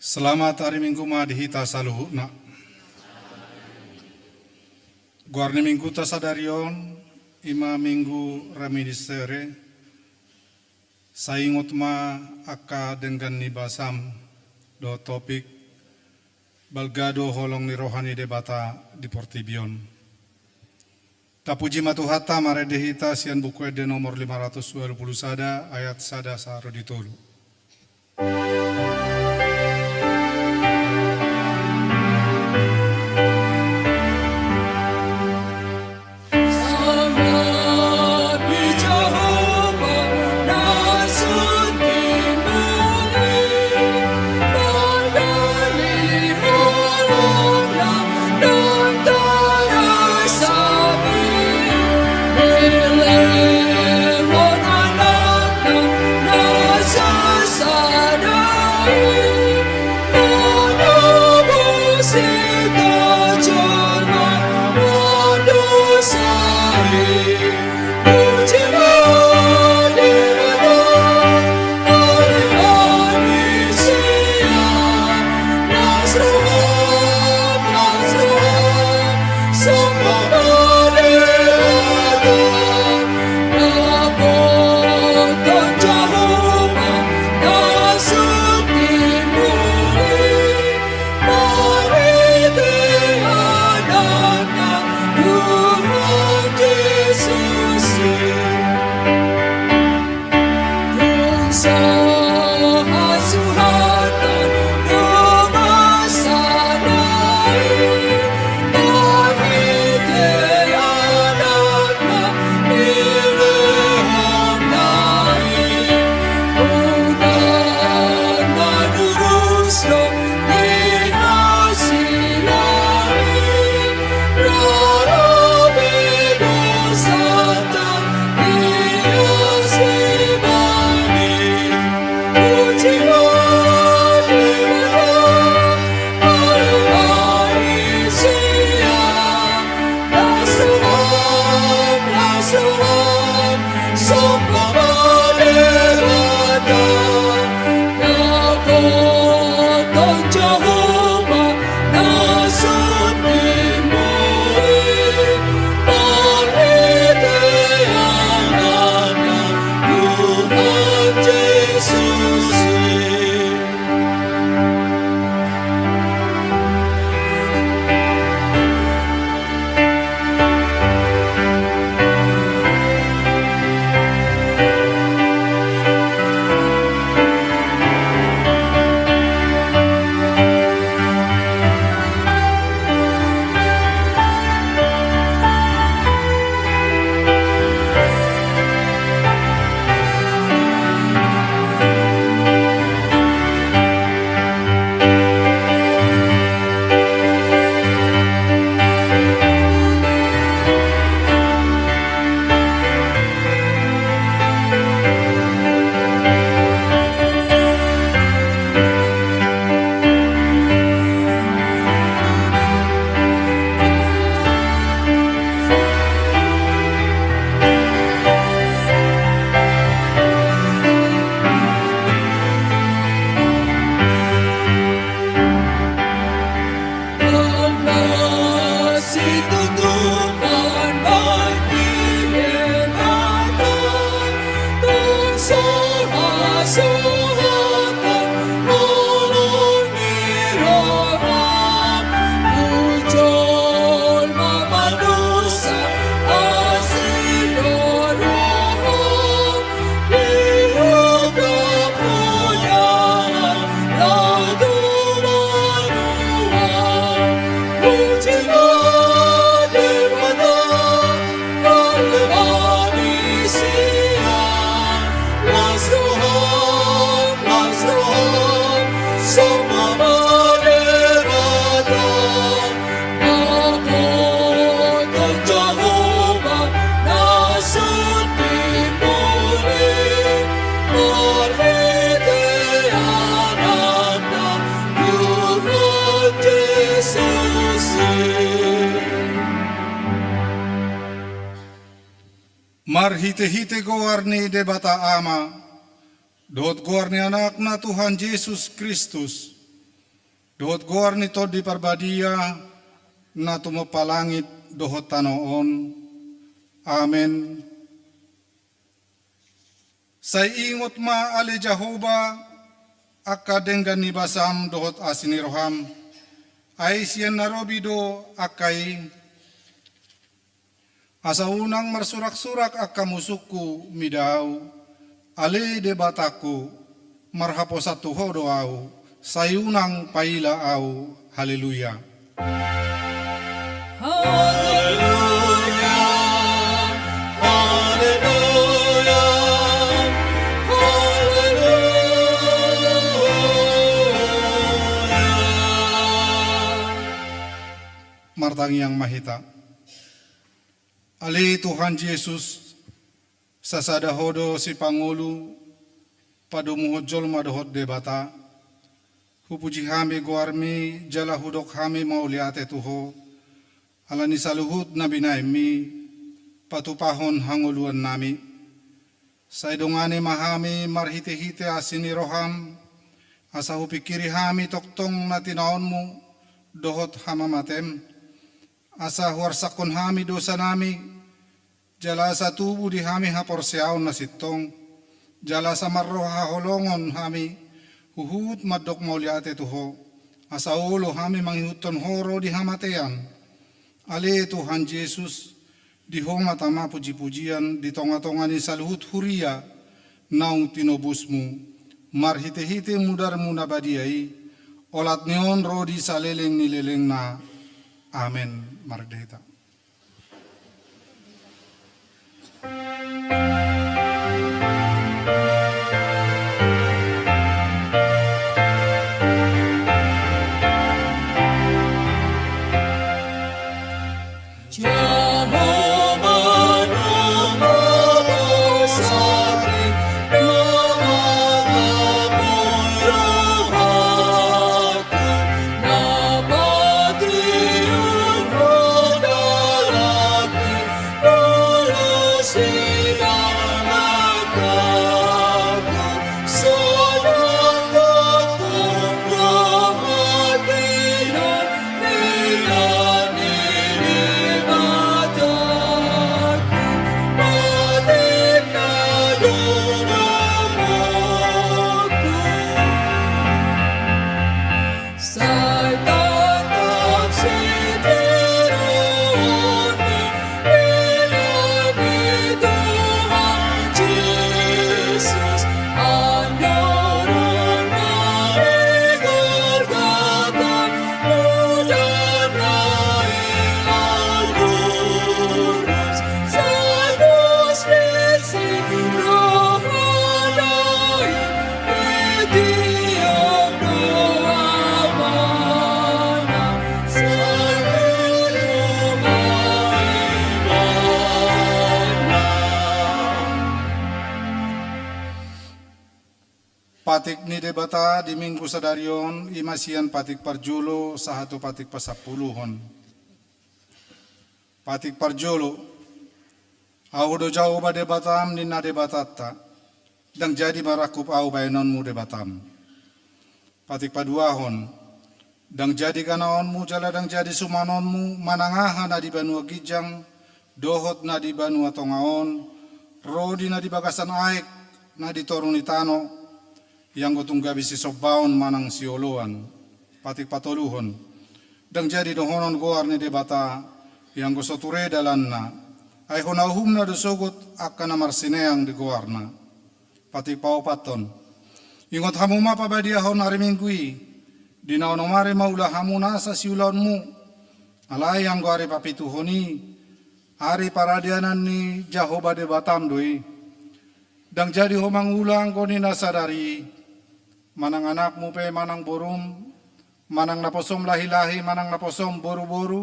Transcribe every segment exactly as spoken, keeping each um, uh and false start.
Selamat ari Minggu ma di hita saluhutna. Goar ni Mingguta sadari on, i ma Minggu Reminiscere, sai ingot ma angka denggan ni basam dohot topik, balga do holong ni roha ni Debata di portibi on. Tapuji ma Tuhanta, marende hita sian Buku Ende nomor lima ratus ualu pulu sada, ayat sada sahat ro di tolu. Marhitehite goar ni Debata Ama, dohot goar ni Anakna Tuhan Jesus Kristus, Dohot goar ni Tondi Parbadia, na tumompa langit dohot tano on. Amen. Sai ingot ma ale Jahowa, angka denggan ni basam dohot asi ni roham, ai sian na robi do angka i. Asa unang marsurak-surak angka musungku mida ahu, ale Debatangku, marhaposan tu Ho do ahu, sai unang paila ahu. Haleluya. Haleluya, haleluya, haleluya. Martangiang ma hita. Ale Tuhan Jesus, sasada Ho do sipangolu, padomuhon jolma dohot Debata. Hupuji hami goarmi, jala hudok hami mauliate tu Ho, ala ni saluhut na binahenmi, patupahon hangoluannami. Sai dongani ma hami marhite-hite asi ni roham, asa hupingkiri hami tongtong na tinaonmu dohot hamamatem, asa huarsakhon hami dosanami, jala asa tubu di hami haporseaon na sintong, jala asa marroha haholongon hami, huhut mandok mauliate tu Ho, asa olo hami mangihuthon Ho ro di hamatean. Ale Tuhan Jesus, di Ho ma tama puji-pujian di tonga-tonga ni saluhut huria naung tinobusmu, marhite-hite mudarmu na badia i, olat ni on ro di saleleng ni lelengna. Amen. Marende hita. Patik ni Debata di Minggu sadari on, i ma sian patik parjolo sahat tu patik pasampuluhon. Patik parjolo. Ahu do Jahowa Debatam, ninna Debatanta, ndang jadi marangkup ahu baenonmu Debatam. Patik paduahon. Ndang jadi ganaonmu jala ndang jadi sumanonmu manang aha na di banua ginjang dohot na di banua tonga on, ro di na di bagasan aek, na di toru ni tano, ianggo tung gabe sisombaon manang sioloan. Patik patoluhon. Ndang jadi dohonon goar ni Debata, ianggo so ture dalanna. Ai hona uhumna do sogot angka na marsineang di goarna. Patik paopathon. Ingot hamu ma pabadiahon ari Minggu i, di na onom ari ma ula hamu nasa siulaonmu. Alai anggo ari papituhon i, ari paradianan ni Jahowa Debatam do i. Ndang jadi ho mangula anggo ni na sadari i, manang anakmu pe manang borum, manang naposom lahi-lahi, manang naposom boru-boru,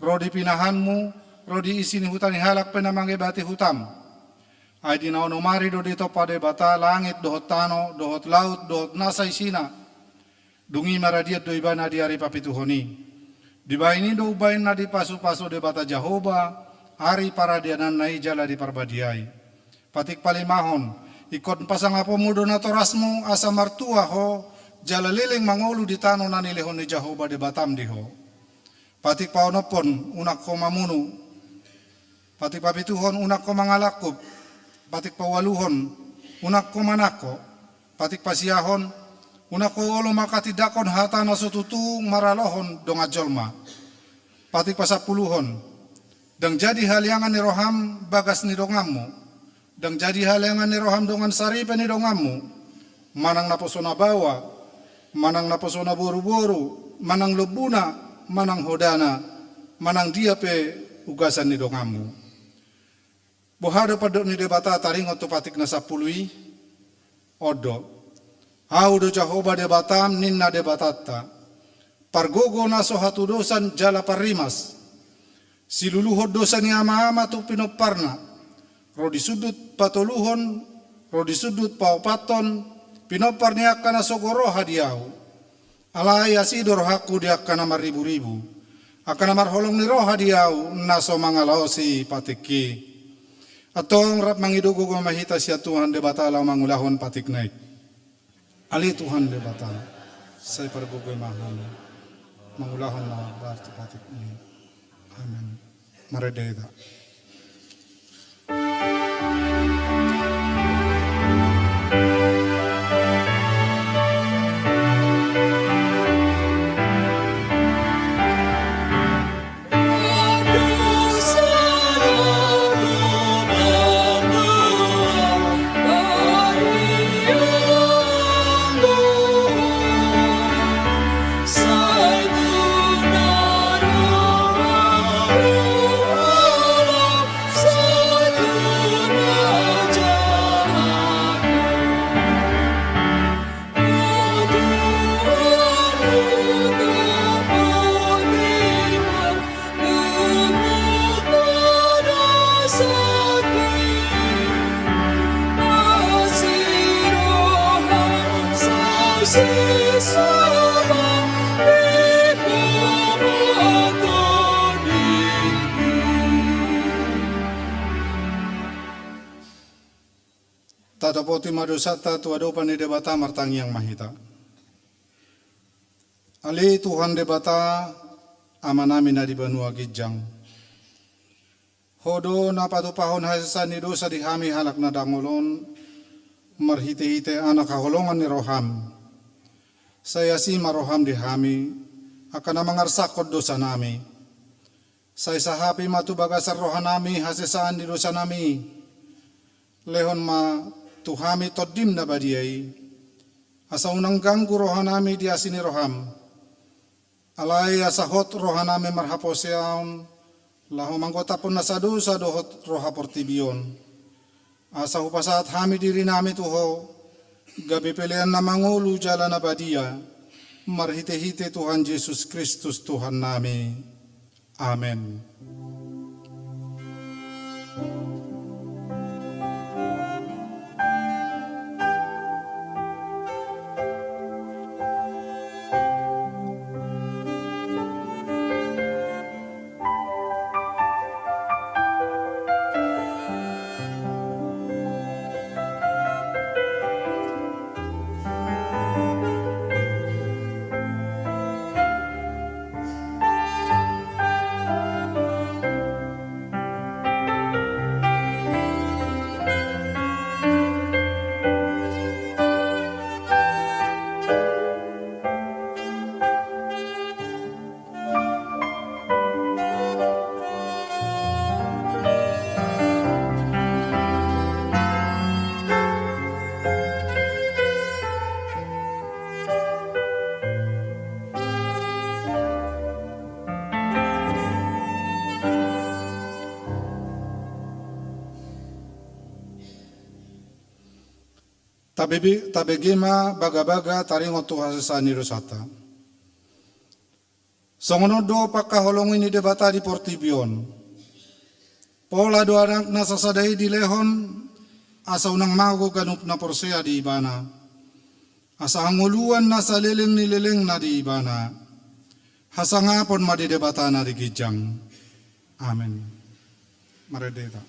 ro di pinahanmu, ro di isi ni huta ni halak pe na mangebati hutam. Ai di na onom ari do ditompa Debata langit dohot tano, dohot laut, dohot nasa isina. Dung i maradian do ibana di ari papituhon i. Dibahen i do umbahen na dipasu-pasu Debata Jahowa, ari paradiananna i jala diparbadiai. Patik palimahon, ingkon pasangaponmu do natorasmu asa martua ho, jala leleng mangolu di tano na nilehon ni Jahowa Debatam di ho. Patik paonomhon, unang ho mamunu. Patik papituhon, unang ho mangalangkup. Patik paualuhon, unang ho manangko. Patik pasiahon, unang ho olo manghatindanghon hata na so tutu maralohon dongan jolma. Patik pasampuluhon, ndang jadi haleangan ni roham bagas ni donganmu, ndang jadi haleangan ni roham dongan saripe ni donganmu, manang naposo na baoa, manang naposo na boruboru, manang lombuna, manang hodana, manang dia pe ugasan ni donganmu. Boha do pandok ni Debata taringot tu patik na sampulu i? On do: Ahu do Jahowa Debatam, ninna Debatanta, pargogo na so hatudosan jala parrimas, siluluhon dosa ni amaama tu pinomparna, ro di sundut patoluhon, ro di sundut paopathon, pinompar ni angka na sogo roha di ahu. Alai asi do rohangku di angka na marriburibu, angka na marholong ni roha di ahu, na so mangalaosi patik i. Antong rap mangido gogo ma hita sian Tuhan Debata laho mangulahon patikna i. Ale Tuhan Debata, sai pargogoi ma hami mangulahon na hombar tu patikmi. Amen. Marende hita. Tatopoti ma dosanta tu adopan ni Debata, martangiang ma hita. Ale Tuhan Debata, Amanami na di banua ginjang. Ho do na patupahon hasesaan ni dosa di hami halak na dangol on, marhitehite Anak haholongan ni roham. Sai asi ma roham di hami, angka na mangarsangkon dosanami. Sai sahapi ma tu bagasan rohanami hasesaan ni dosanami. Lehon ma tu hami Tondim na badia i, asa unang ganggu rohanami di asi ni roham. Alai asa hot rohanami marhaposeaon, laho manggotaphon nasa dosa dohot roha portibi on. Asa hupasahat hami dirinami tu ho, gabe pelean na mangolu jala na badia, marhitehite Tuhan Jesus Kristus Tuhannami. Amen. Tabebe-, tabege ma bagabaga taringot tu hasesaan ni dosanta. Songon on do pangkaholongi ni Debata di portibi on. Pola do Anakna sasada i dilehon, asa unang mago ganup na porsea di Ibana. Asa hangoluan na saleleng ni lelengna di Ibana. Hasangapon ma di Debata na di ginjang. Amen. Marende hita.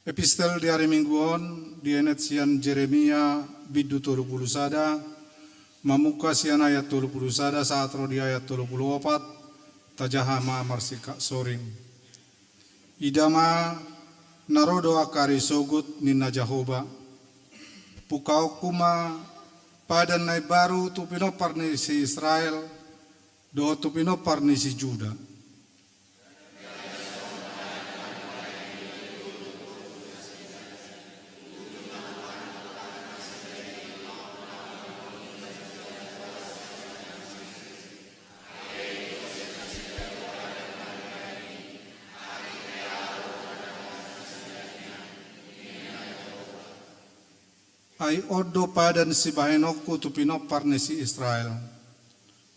Epistel di ari Minggu on dienet sian Jeremia bindu tolu pulu sada, mamungka sian ayat tolu pulu sada sahat ro di ayat tolu pulu opat. Tajaha ma marsingkat soring. Ida ma, na ro do angka ari sogot, ninna Jahowa. Pungkaonku ma padan na imbaru tu pinompar ni si Israel dohot tu pinompar ni si Juda. Ai on do padan sibahenonku tu pinompar ni si Israel.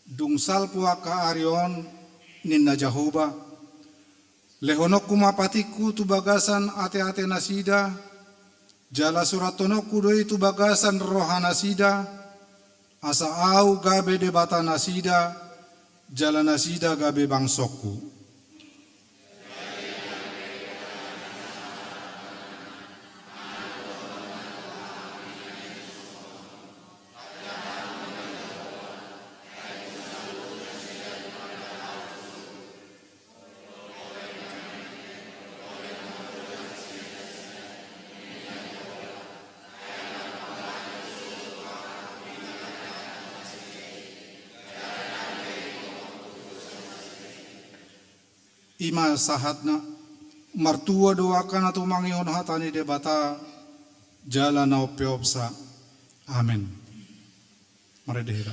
Dung salpu angka ari on, ninna Jahowa, lehononku ma patikku tu bagasan ateate nasida, jala surathononku do i tu bagasan roha nasida, asa ahu gabe Debata nasida, jala nasida gabe bangsongku. I ma sahatna. Martua do angka na tumangihon hata ni Debata, jala na umpeopsa. Amen. Marende hita.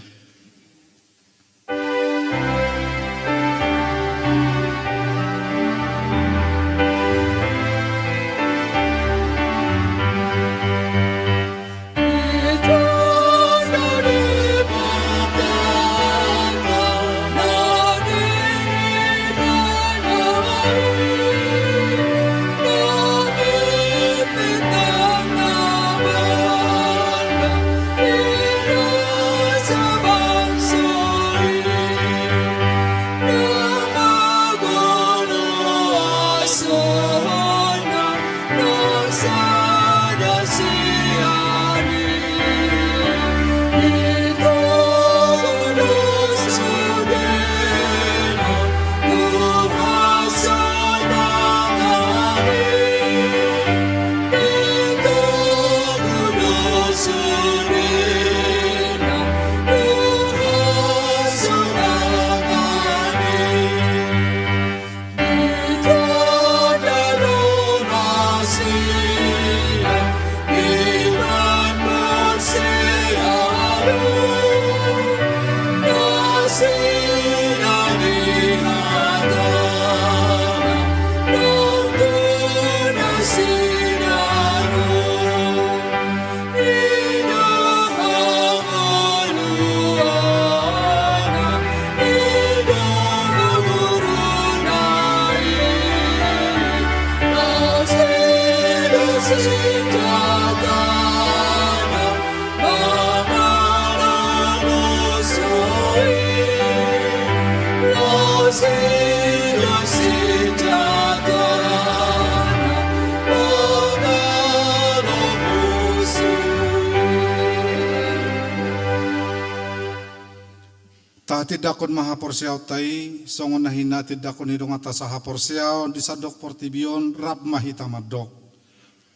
Tahatindangkon ma haporseaonta i, songon na hinatindangkon ni donganta sahaporseaon di sandok portibi on, rap ma hita mandok.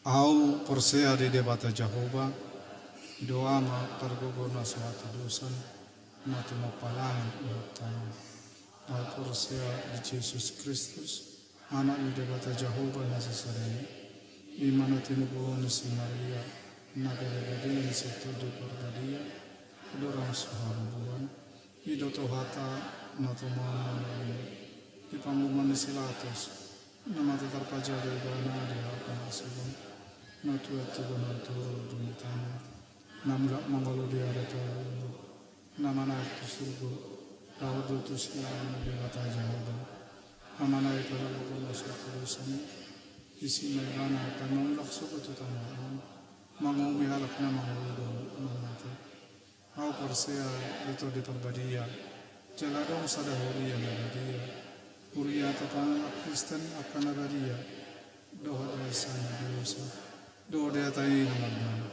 Ahu porsea di Debata Jahowa, i do Ama pargogo na so hatidosan, na tumompa langit dohot tano. Ahu porsea di Jesus Kristus, Anak ni Debata Jahowa na sasada i. I ma na tinubuhon ni si Maria, na bere badia ni si Tondi Parbadia, di dorang so habubuhan. I do Tuhanta, na tumamon na di panguhuman ni si Pilatus, na mate tarpajal do ibana di ari panarsogon, na tuat tu bona ni toru di tano, na mulak mangolu di ari tolu, na manaek tu surgo, laho do tu siamun ni Debata Jahowa. Amana i pargogo na so hatidosan i, disi ma ibana akan mamulak sogot tu tano on, manguhumi halak na mangolu dohot na mate. Ahu porsea di Tondi Parbadia, jala adong sada huria na badia, Huria tapanama Kristen angka na badia, dohot di sanga dosa, dohot di hata i na mandang,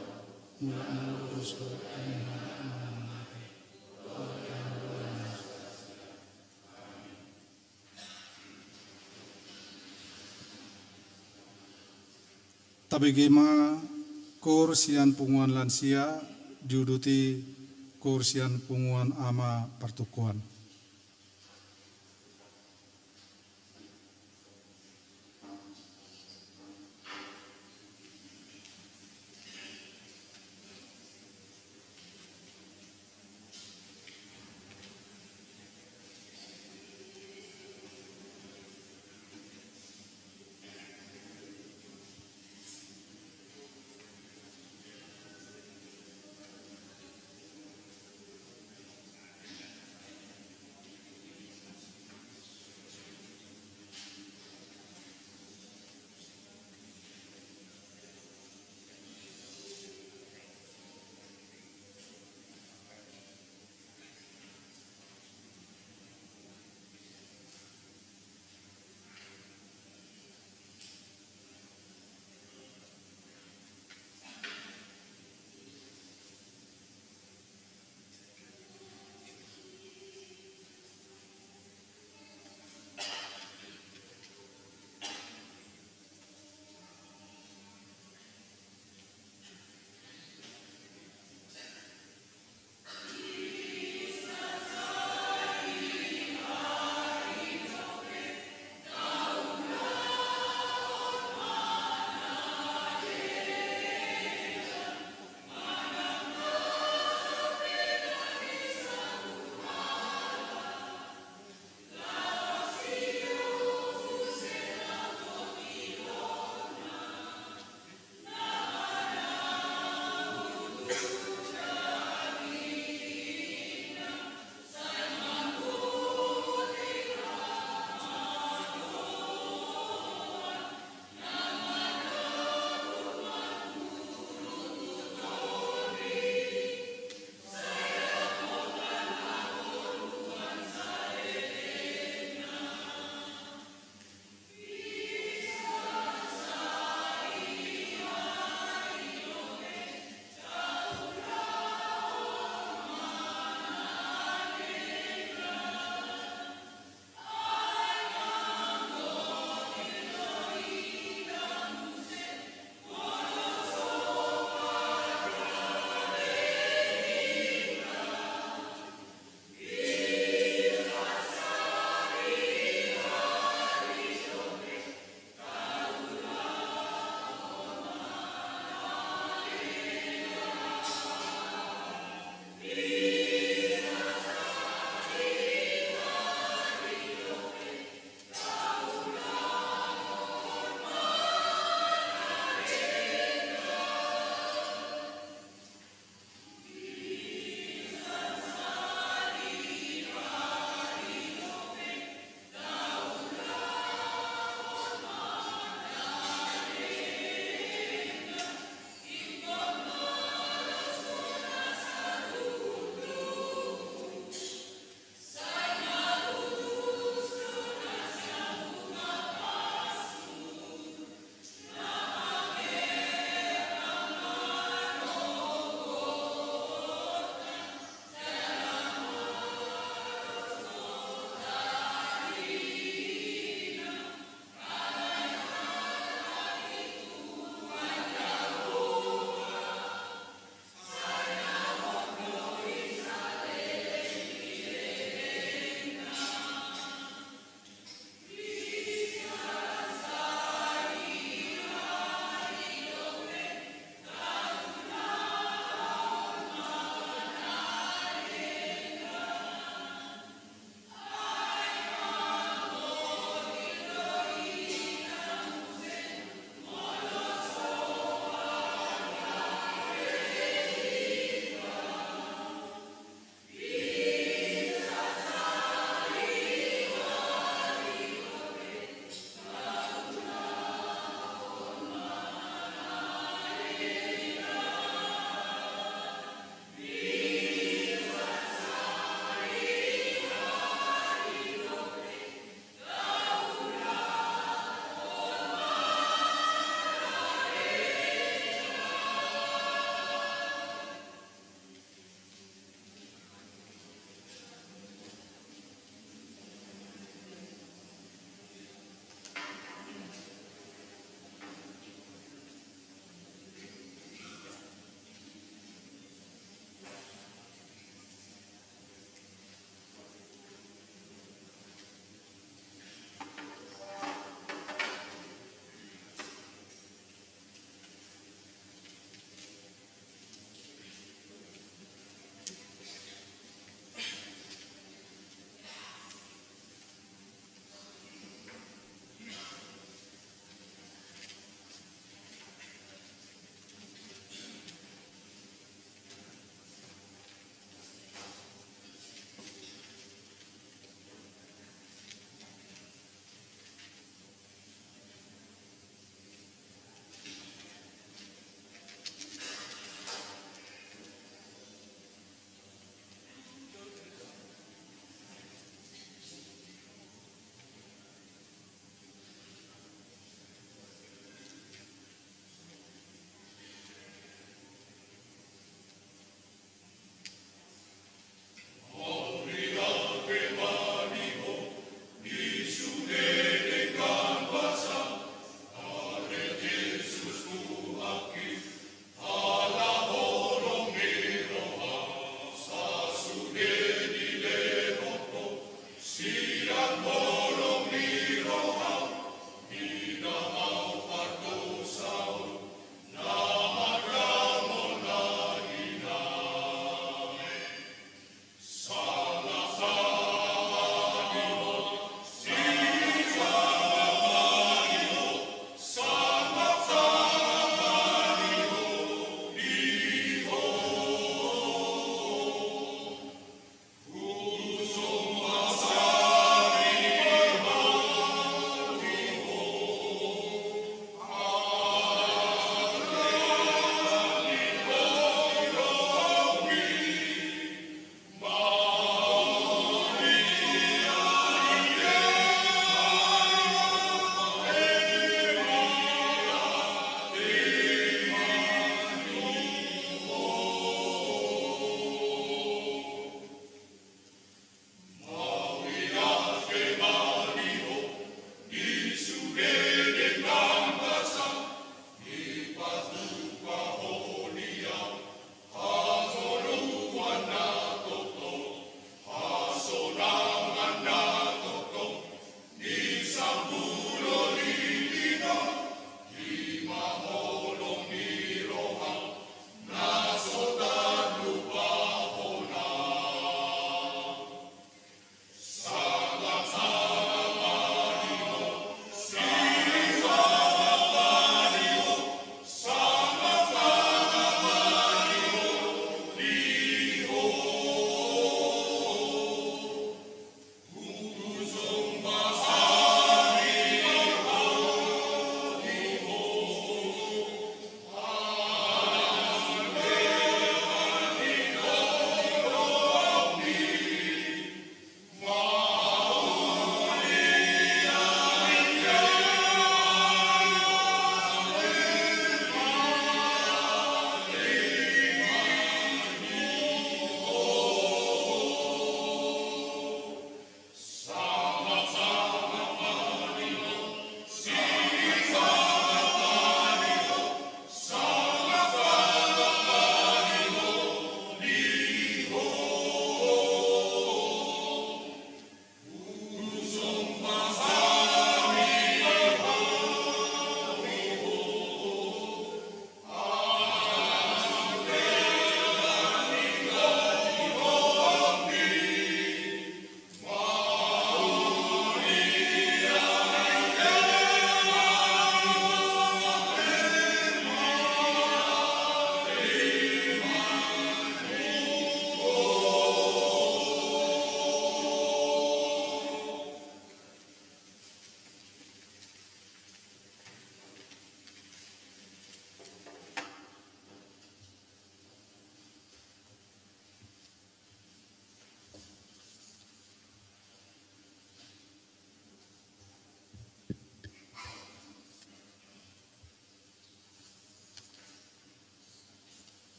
mulak mulu dosa. Tabege ma koor sian punguan lansia, diuduti koor sian punguan ama partukoan.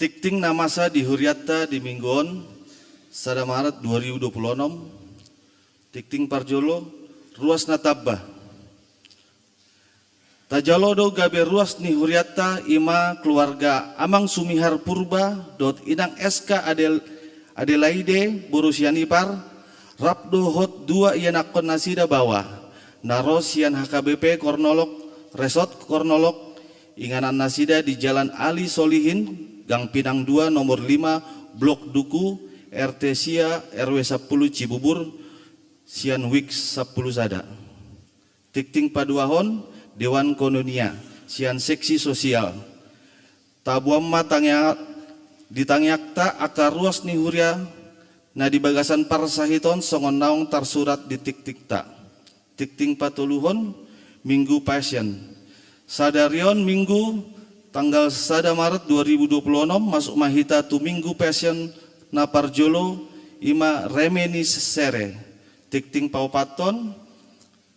Tingting na masa di hurianta di minggu on, sada Maret dua ribu dua puluh onom. Tingting parjolo, ruas na tamba. Tajalo do gabe ruas ni hurianta, i ma keluarga Amang Sumihar Purba dohot Inang Eska Adel-, Adelaide boru Sianipar, rap dohot dua ianakhon nasida baoa, na ro sian H K B P Kornolok, Resort Kornolok, inganan nasida di Jalan Ali Solihin, Gang Pinang dua, nomor lima, Blok Duku, R T sia, R W sampulu Cibubur, sian wik sampulu sada. Tingting paduahon, Dewan Koinonia, sian seksi sosial. Taboan ma tangia-, di tangiangta angka ruas ni huria na di bagasan parsahiton songon naung tarsurat di tingtingta. Tingting patoluhon, Minggu Passion. Sadari on Minggu, tanggal sada Maret dua ribu dua puluh onom, masuk ma hita tu Minggu Passion na parjolo, i ma Reminiscere. Tingting paopathon,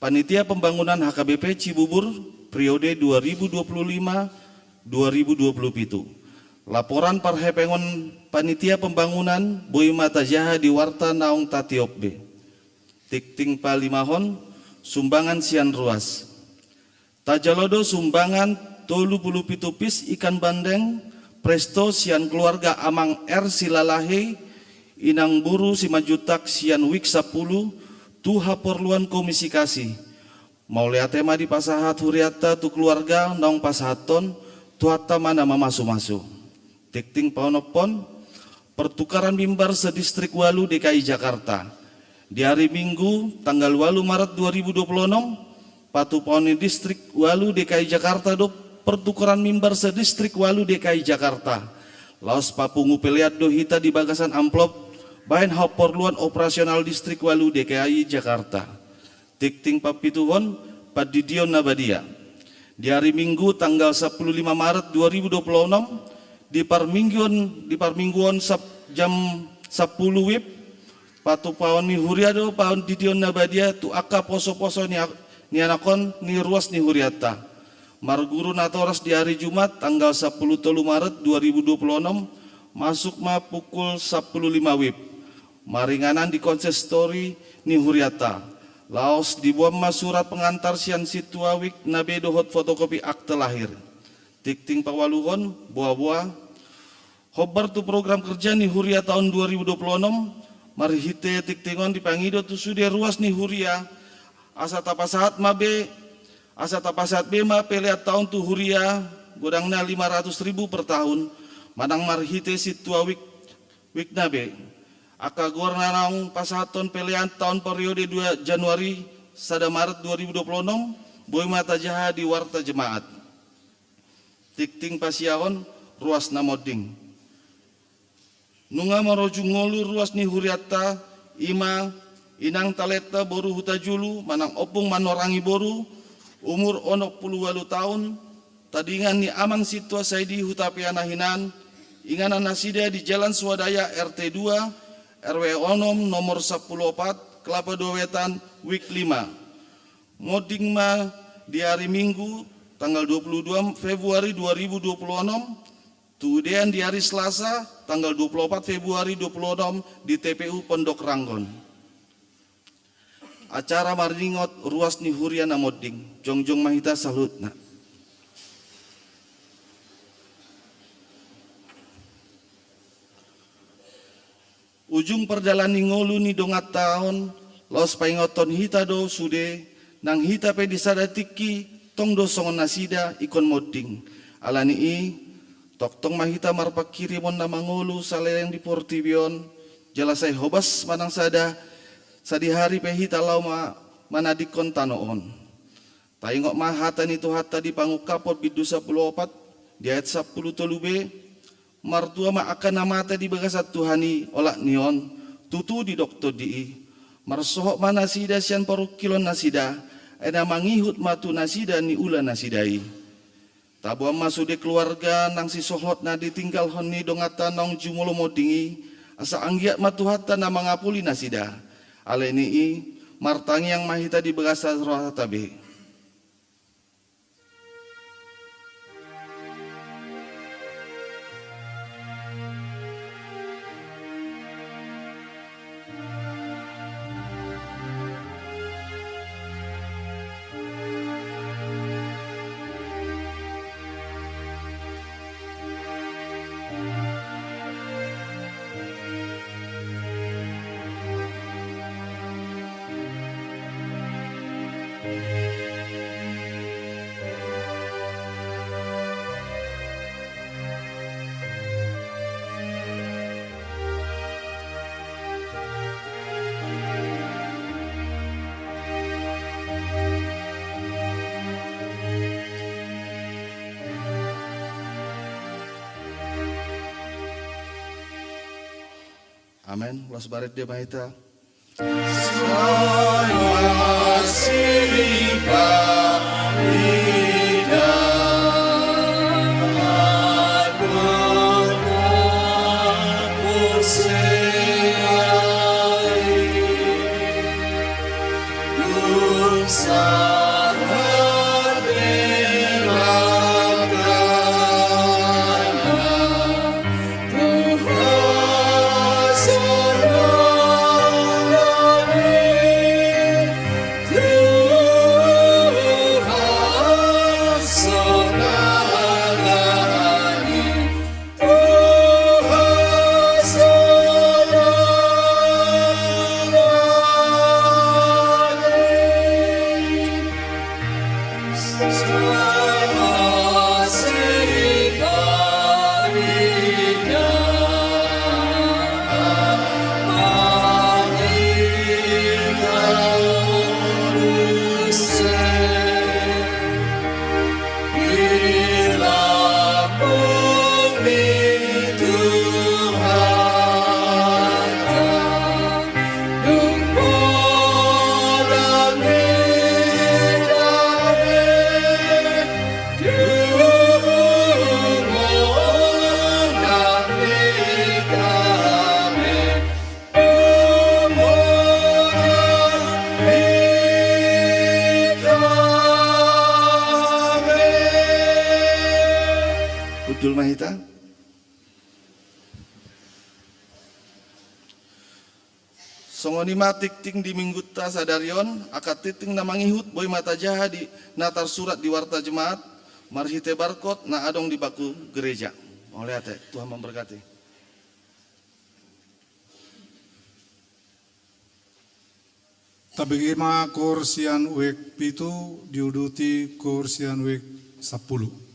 Panitia Pembangunan H K B P Cibubur, periode dua ribu dua puluh lima dua ribu dua puluh pitu. Laporan parhepengon panitia pembangunan boi ma tajaha di warta naung tatiop be. Tingting palimahon, sumbangan sian ruas. Tajalo do sumbangan tolu pulu pitu pis ikan bandeng presto sian keluarga Amang R Silalahi, Inang boru Simanjuntak sian wik sampulu, tu haporluan Komisi Kasi. Mauliate ma dipasahat hurianta tu keluarga naung pasahathon, Tuhanta ma na mamasumasu. Tingting paonomhon, pertukaran mimbar se-Distrik ualu D K I Jakarta. Di ari Minggu, tanggal ualu Maret dua ribu dua puluh onom, patupaon ni Distrik ualu D K I Jakarta do pertukaran mimbar se-Distrik ualu D K I Jakarta. Laos papungu pelean do hita di bagasan amplop, bahen haporluan operasional Distrik ualu D K I Jakarta. Tingting papituhon, pandidion na badia. Di ari Minggu tanggal sampulu lima Maret dua ribu dua puluh onom, di parmingguon, di parmingguon sap-, jam sampulu wib, patupaon ni huria do pandidion na badia tu angka poso-poso ni a-, ni anakhon ni ruas ni hurianta. Marguru natoras di ari Jumat tanggal sampulu tolu Maret dua ribu dua puluh onom, masuk ma pukul sampulu lima wib. Maringanan di konsistori ni hurianta. Laos diboan ma surat pengantar sian sintua wik na be dohot fotokopi akte lahir. Tingting paualuhon, boa-boa. Hombar tu program kerja ni huria taon dua ribu dua puluh onom, marhite tingting on dipangido tu sude ruas ni huria, asa tapasahat ma be, asa tapasahat be ma pelean taon tu huria, godangna lima ratus ribu per tahun, manang marhite sintua wik, wik na be. Angka goar na naung pasahathon pelean taon periode dua Januari sada Maret dua ribu dua puluh onom, boi ma tajaha di warta jemaat. Tingting pasiahon, ruas na monding. Nunga marujung ngolu ruas ni hurianta, i ma Inang Talenta boru Hutajulu manang Ompung Manorangi boru, umur onom pulu ualu taon, tadingan ni Amang Sintua Saidi Hutapea na hinan, inganan nasida di Jalan Swadaya R T dua, R W onom, nomor sampulu opat, Kelapa dua Wetan, wik lima. Monding ma di ari Minggu, tanggal dua pulu dua Februari dua ribu dua pulu onom, tu udean di ari Selasa, tanggal dua pulu opat Februari dua pulu onom, di T P U Pondok Ranggon. Acara maringot ruas ni huria na monding, jongjong ma hita saluhutna. Ujung pardalan ni ngolu ni donganta on, laos paingothon hita do sude, nang hita pe di sada tingki, tong do songon nasida ingkon monding. Alani i, tongtong ma hita marpanghirimon na mangolu saleleng di portibi on, jala sai hobas manang sada, sadihari pe hita laho ma-, manadingkon tano on. Taingot ma hata ni Tuhanta di Pangungkapon bindu sampulu opat, di ayat sampulu tolu be, martua ma angka na mate di bagasan Tuhan i, olat ni on, tutu didok Tondi i. Marsohot ma nasida sian parungkilon nasida, ai na mangihut ma tu nasida niula nasida i. Taboan ma sude keluarga nang sisolhot na ditinggalhon ni donganta naung jumolo monding i, asa anggiat ma Tuhanta na mangapuli nasida. Alani i, martangiang ma hita di bagasan rohanta be. Amen. Ulas barit dia ma hita. Hundul ma hita. Songon i ma tingting di minggunta sadari on, angka tingting na mangihut boi ma tajaha di na tarsurat di Warta Jemaat marhite barkot na adong di bangku gereja. Mauliate, Tuhan memberkati. Tabege ma koor sian wijk pitu, diuduti koor sian wijk sampulu.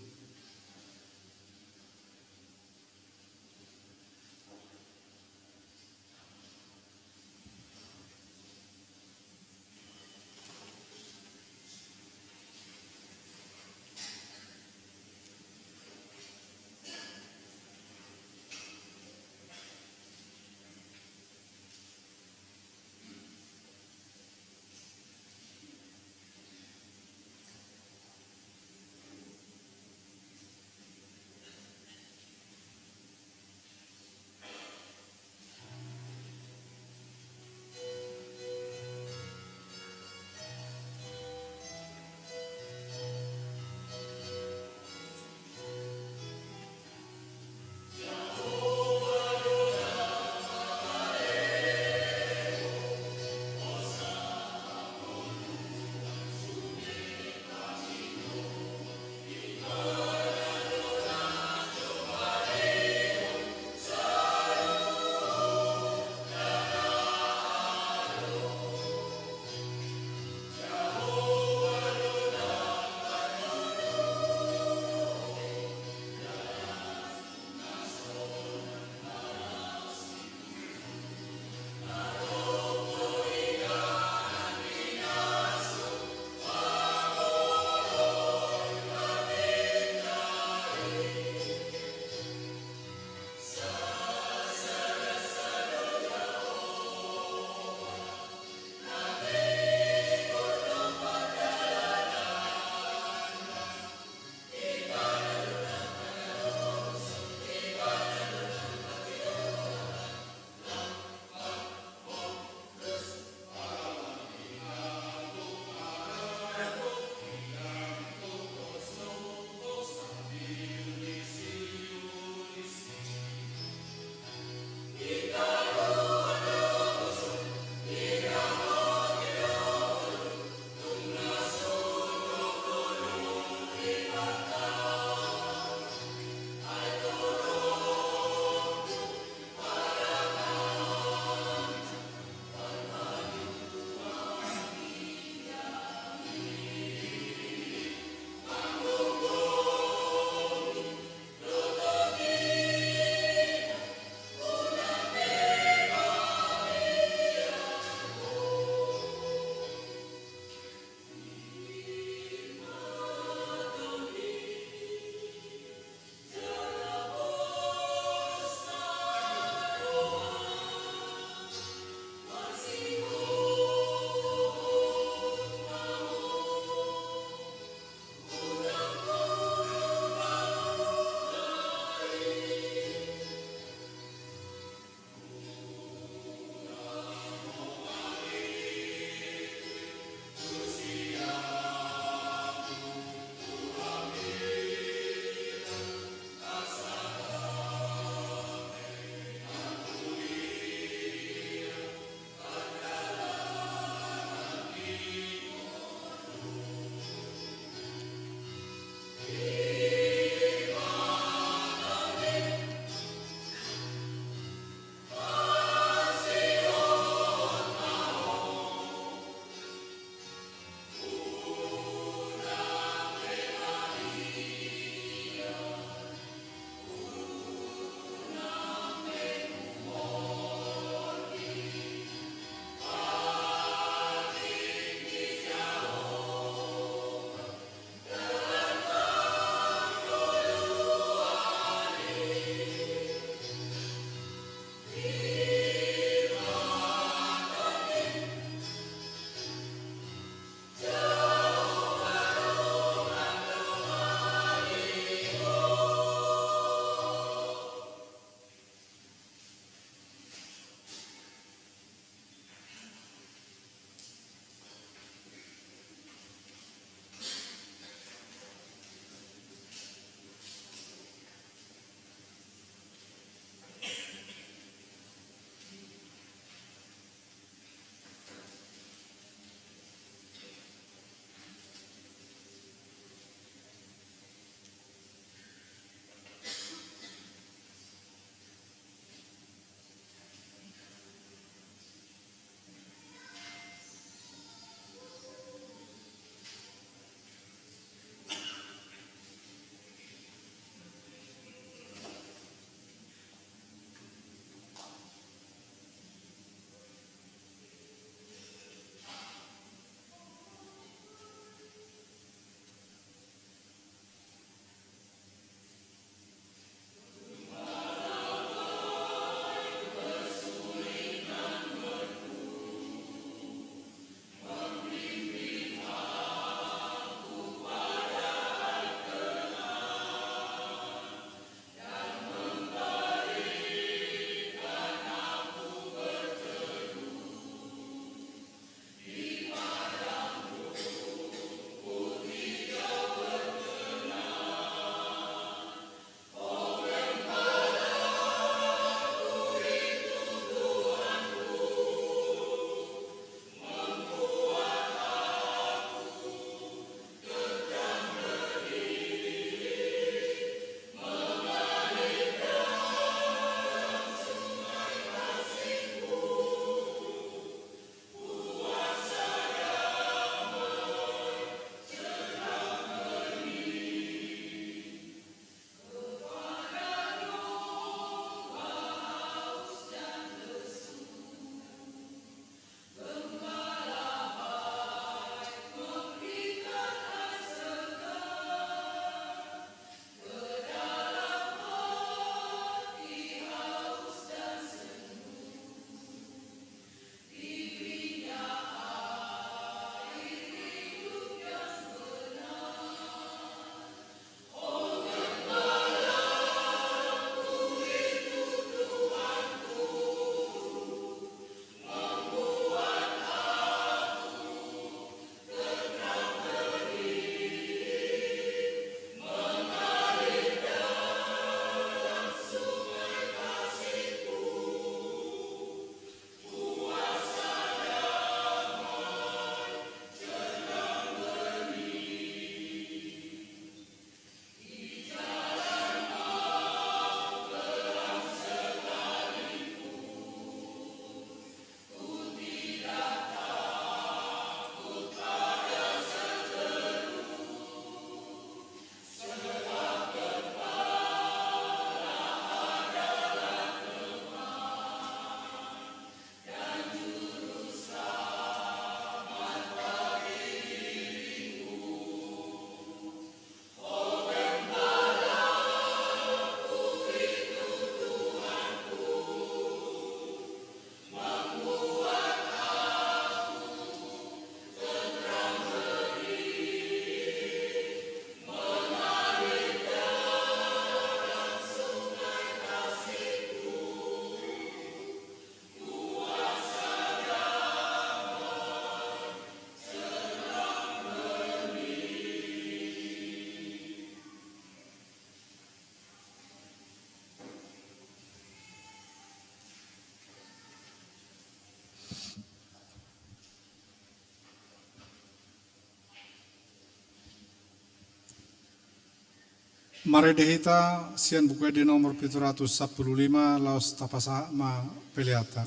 Marende hita sian Buku Ende nomor pitu ratus sampulu lima, laos tapasahat ma peleanta.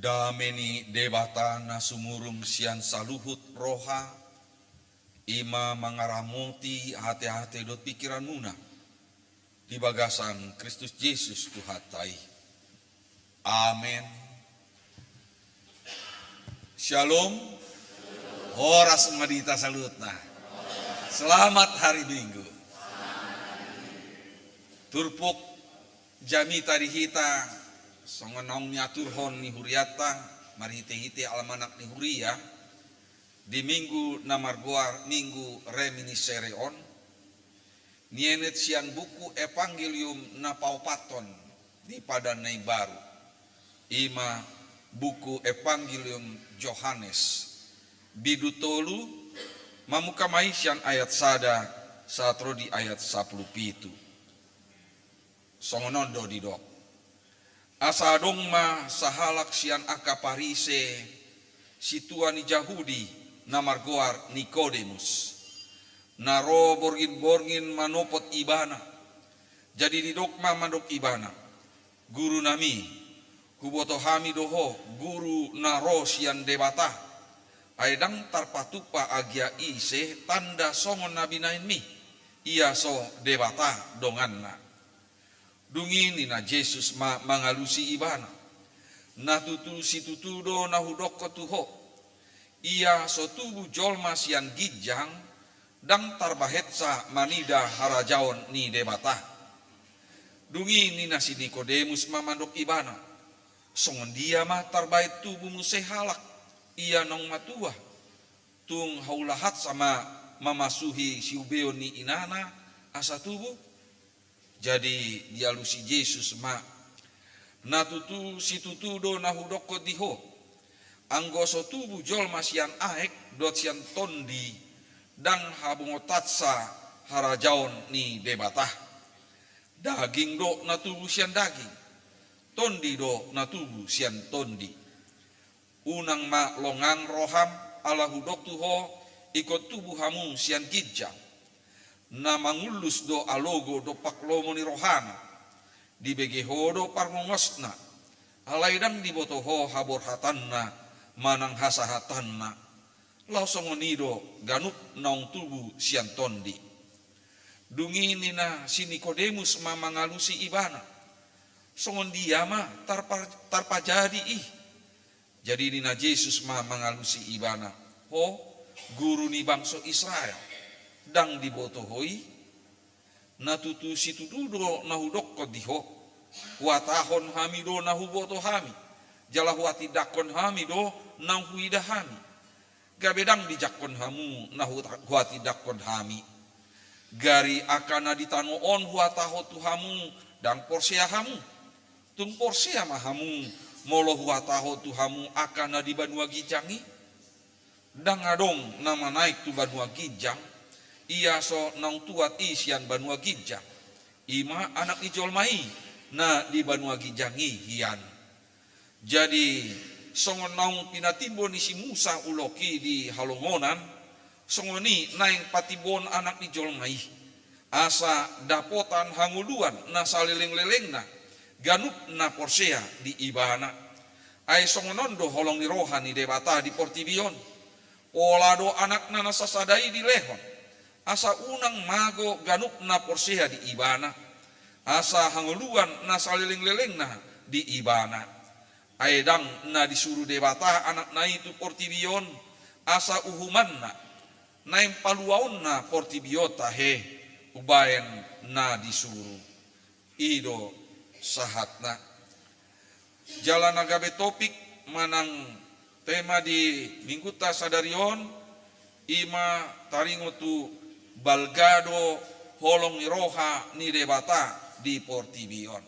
Dame ni Debata na sumurung sian saluhut roha, i ma mangaramoti ateate dohot pingkiranmuna di bagasan Kristus Jesus Tuhanta i. Amen. Shalom. Horas ma di hita saluhutna. Selamat hari Minggu. Turpuk jamita di hita, songon naung niaturhon ni hurianta, marhitehite almanak ni huria, di Minggu na margoar Minggu Reminiscere on, nienet sian buku Evangelium na paopathon di Padan na Imbaru, i ma buku Evangelium Johannes, bindu tolu, mamungka ma i sian ayat sada sahat ro di ayat sampulu pitu. Songon on do didok. Asa adong ma sahalak sian angka Parise, sintua ni Jahudi, na margoar Nikodemus, na ro borngin-borngin manopot Ibana. Jadi didok ma mandok Ibana, "Gurunami, huboto hami do Ho, Guru na ro sian Debata. Ai ndang tarpatupa agia ise tanda songon na binahenmi, ia so Debata donganna." Dung i ninna Jesus ma mangalusi ibana, "Na tutu situtu do na hudokkon tu ho, ia so tubu jolma sian ginjang, ndang tarbahensa manida harajaon ni Debata." Dung i ninna si Nikodemus ma mandok ibana, "Songon dia ma tarbahen tubu muse halak, ia naung matua? Tung haulahatsa ma mamasuhi siubeon ni inana asa tubu?" Jadi dialusi Jesus ma, "Na tutu situtu do na hudokkon di ho, anggo so tubu jolma sian aek dohot sian tondi, ndang habongotansa harajaon ni Debata. Daging do na tubu sian daging, tondi do na tubu sian tondi. Unang ma longang roham, ala hudok tu ho, ingkon tubu hamu sian ginjang. Na mangullus do alogo dompak lomo ni rohana. Dibege ho do parngongosna. Alai ndang diboto ho haborhatanna manang hasahatanna. Laos songon i do ganup naung tubu sian tondi." Dung i ninna si Nikodemus ma mangalusi ibana, "Songon dia ma tarpa-, tarpajadi i?" Jadi ninna Jesus ma mangalusi ibana, "Ho, guru ni bangso Israel, ndang diboto ho i? Na tutu situtu do na hudokkon di ho, huhatahon hami do na huboto hami, jala huhatindangkon hami do naung huida hami. Gabe ndang dijangkon hamu na hu-, huhatindangkon hami. Gari angka na di tano on huhatahon tu hamu, ndang porsea hamu. Tung porsea ma hamu, molo huhatahon tu hamu angka na di banua ginjang i? Ndang adong na manaek tu banua ginjang, ia so naung tuat i sian banua ginjang, i ma Anak ni jolma i na di banua ginjang i hian. Jadi, songon naung pinatimbo ni si Musa ulok i di halongonan, songon i naeng patimboon Anak ni jolma i, asa dapotan hangoluan na salelenglelengna ganup na porsea di ibana. Ai songon on do holong ni roha ni Debata di portibi on. Pola do Anakna na sasada i dilehon, asa unang mago ganup na porsea di ibana, asa hangoluan na salelenglelengna di ibana. Ai ndang na disuru Debata Anakna i tu portibi on, asa uhumanna, naeng paluaonna portibi on tahe umbahen na disuru. I do sahatna. Jala na gabe topik manang tema di minggunta sadari on, i ma taringot tu balga do holong ni roha ni Debata di portibi on.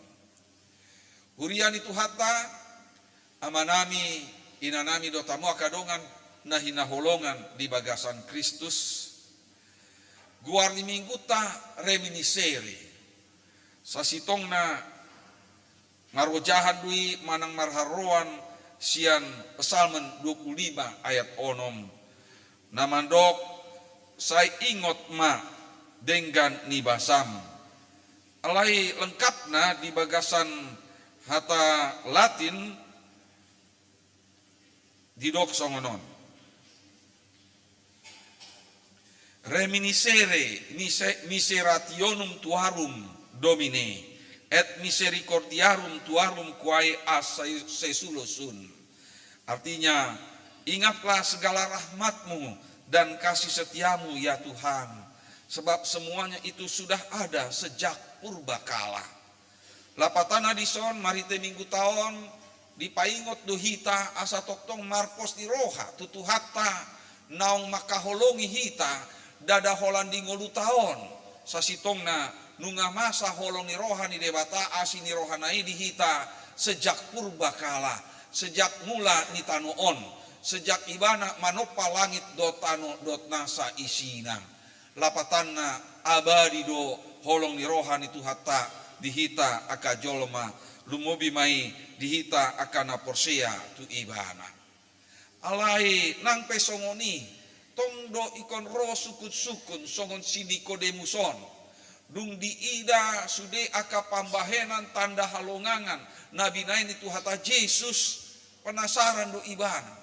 Huria ni Tuhanta, amanami, inanami dohot hamu angka dongan na hinaholongan di bagasan Kristus. Goar ni minggunta Reminiscere. Sasintongna marojahan do i manang marharoroan sian Psalmen dua puluh lima ayat onom, na mandok, "Sai ingot ma denggan ni basam." Alai lengkapna di bagasan hata Latin, Didok songon on. Reminiscere mise-, miserationum tuarum, Domine, et misericordiarum tuarum quae a se-, sesulo sunt. Artinya, ingatlah segala rahmat-Mu dan kasih setia-Mu, ya Tuhan, sebab semuanya itu sudah ada sejak purbakala. Lapatanna dison, marhite Mingguta on, dipaingot do hita asa tongtong marpos ni roha tu Tuhanta naung mangkaholongi hita, ndada holan di ngoluta on. Sasintongna nunga masa holong ni roha ni Debata, asi ni rohana i di hita sejak purbakala, sejak mula ni tano on, sejak Ibana manompa langit dohot tano dohot nasa isina. Lapatanna, abadi do holong ni roha ni Tuhanta di hita angka jolma, lumobi ma i di hita angka na porsea tu Ibana. Alai nang pe songon i, tong do ingkon ro sungkun-sungkun songon si Nikodemus on. Dung diida sude angka pambahenan tanda halongangan na binahen ni Tuhanta Jesus, penasaran do ibana.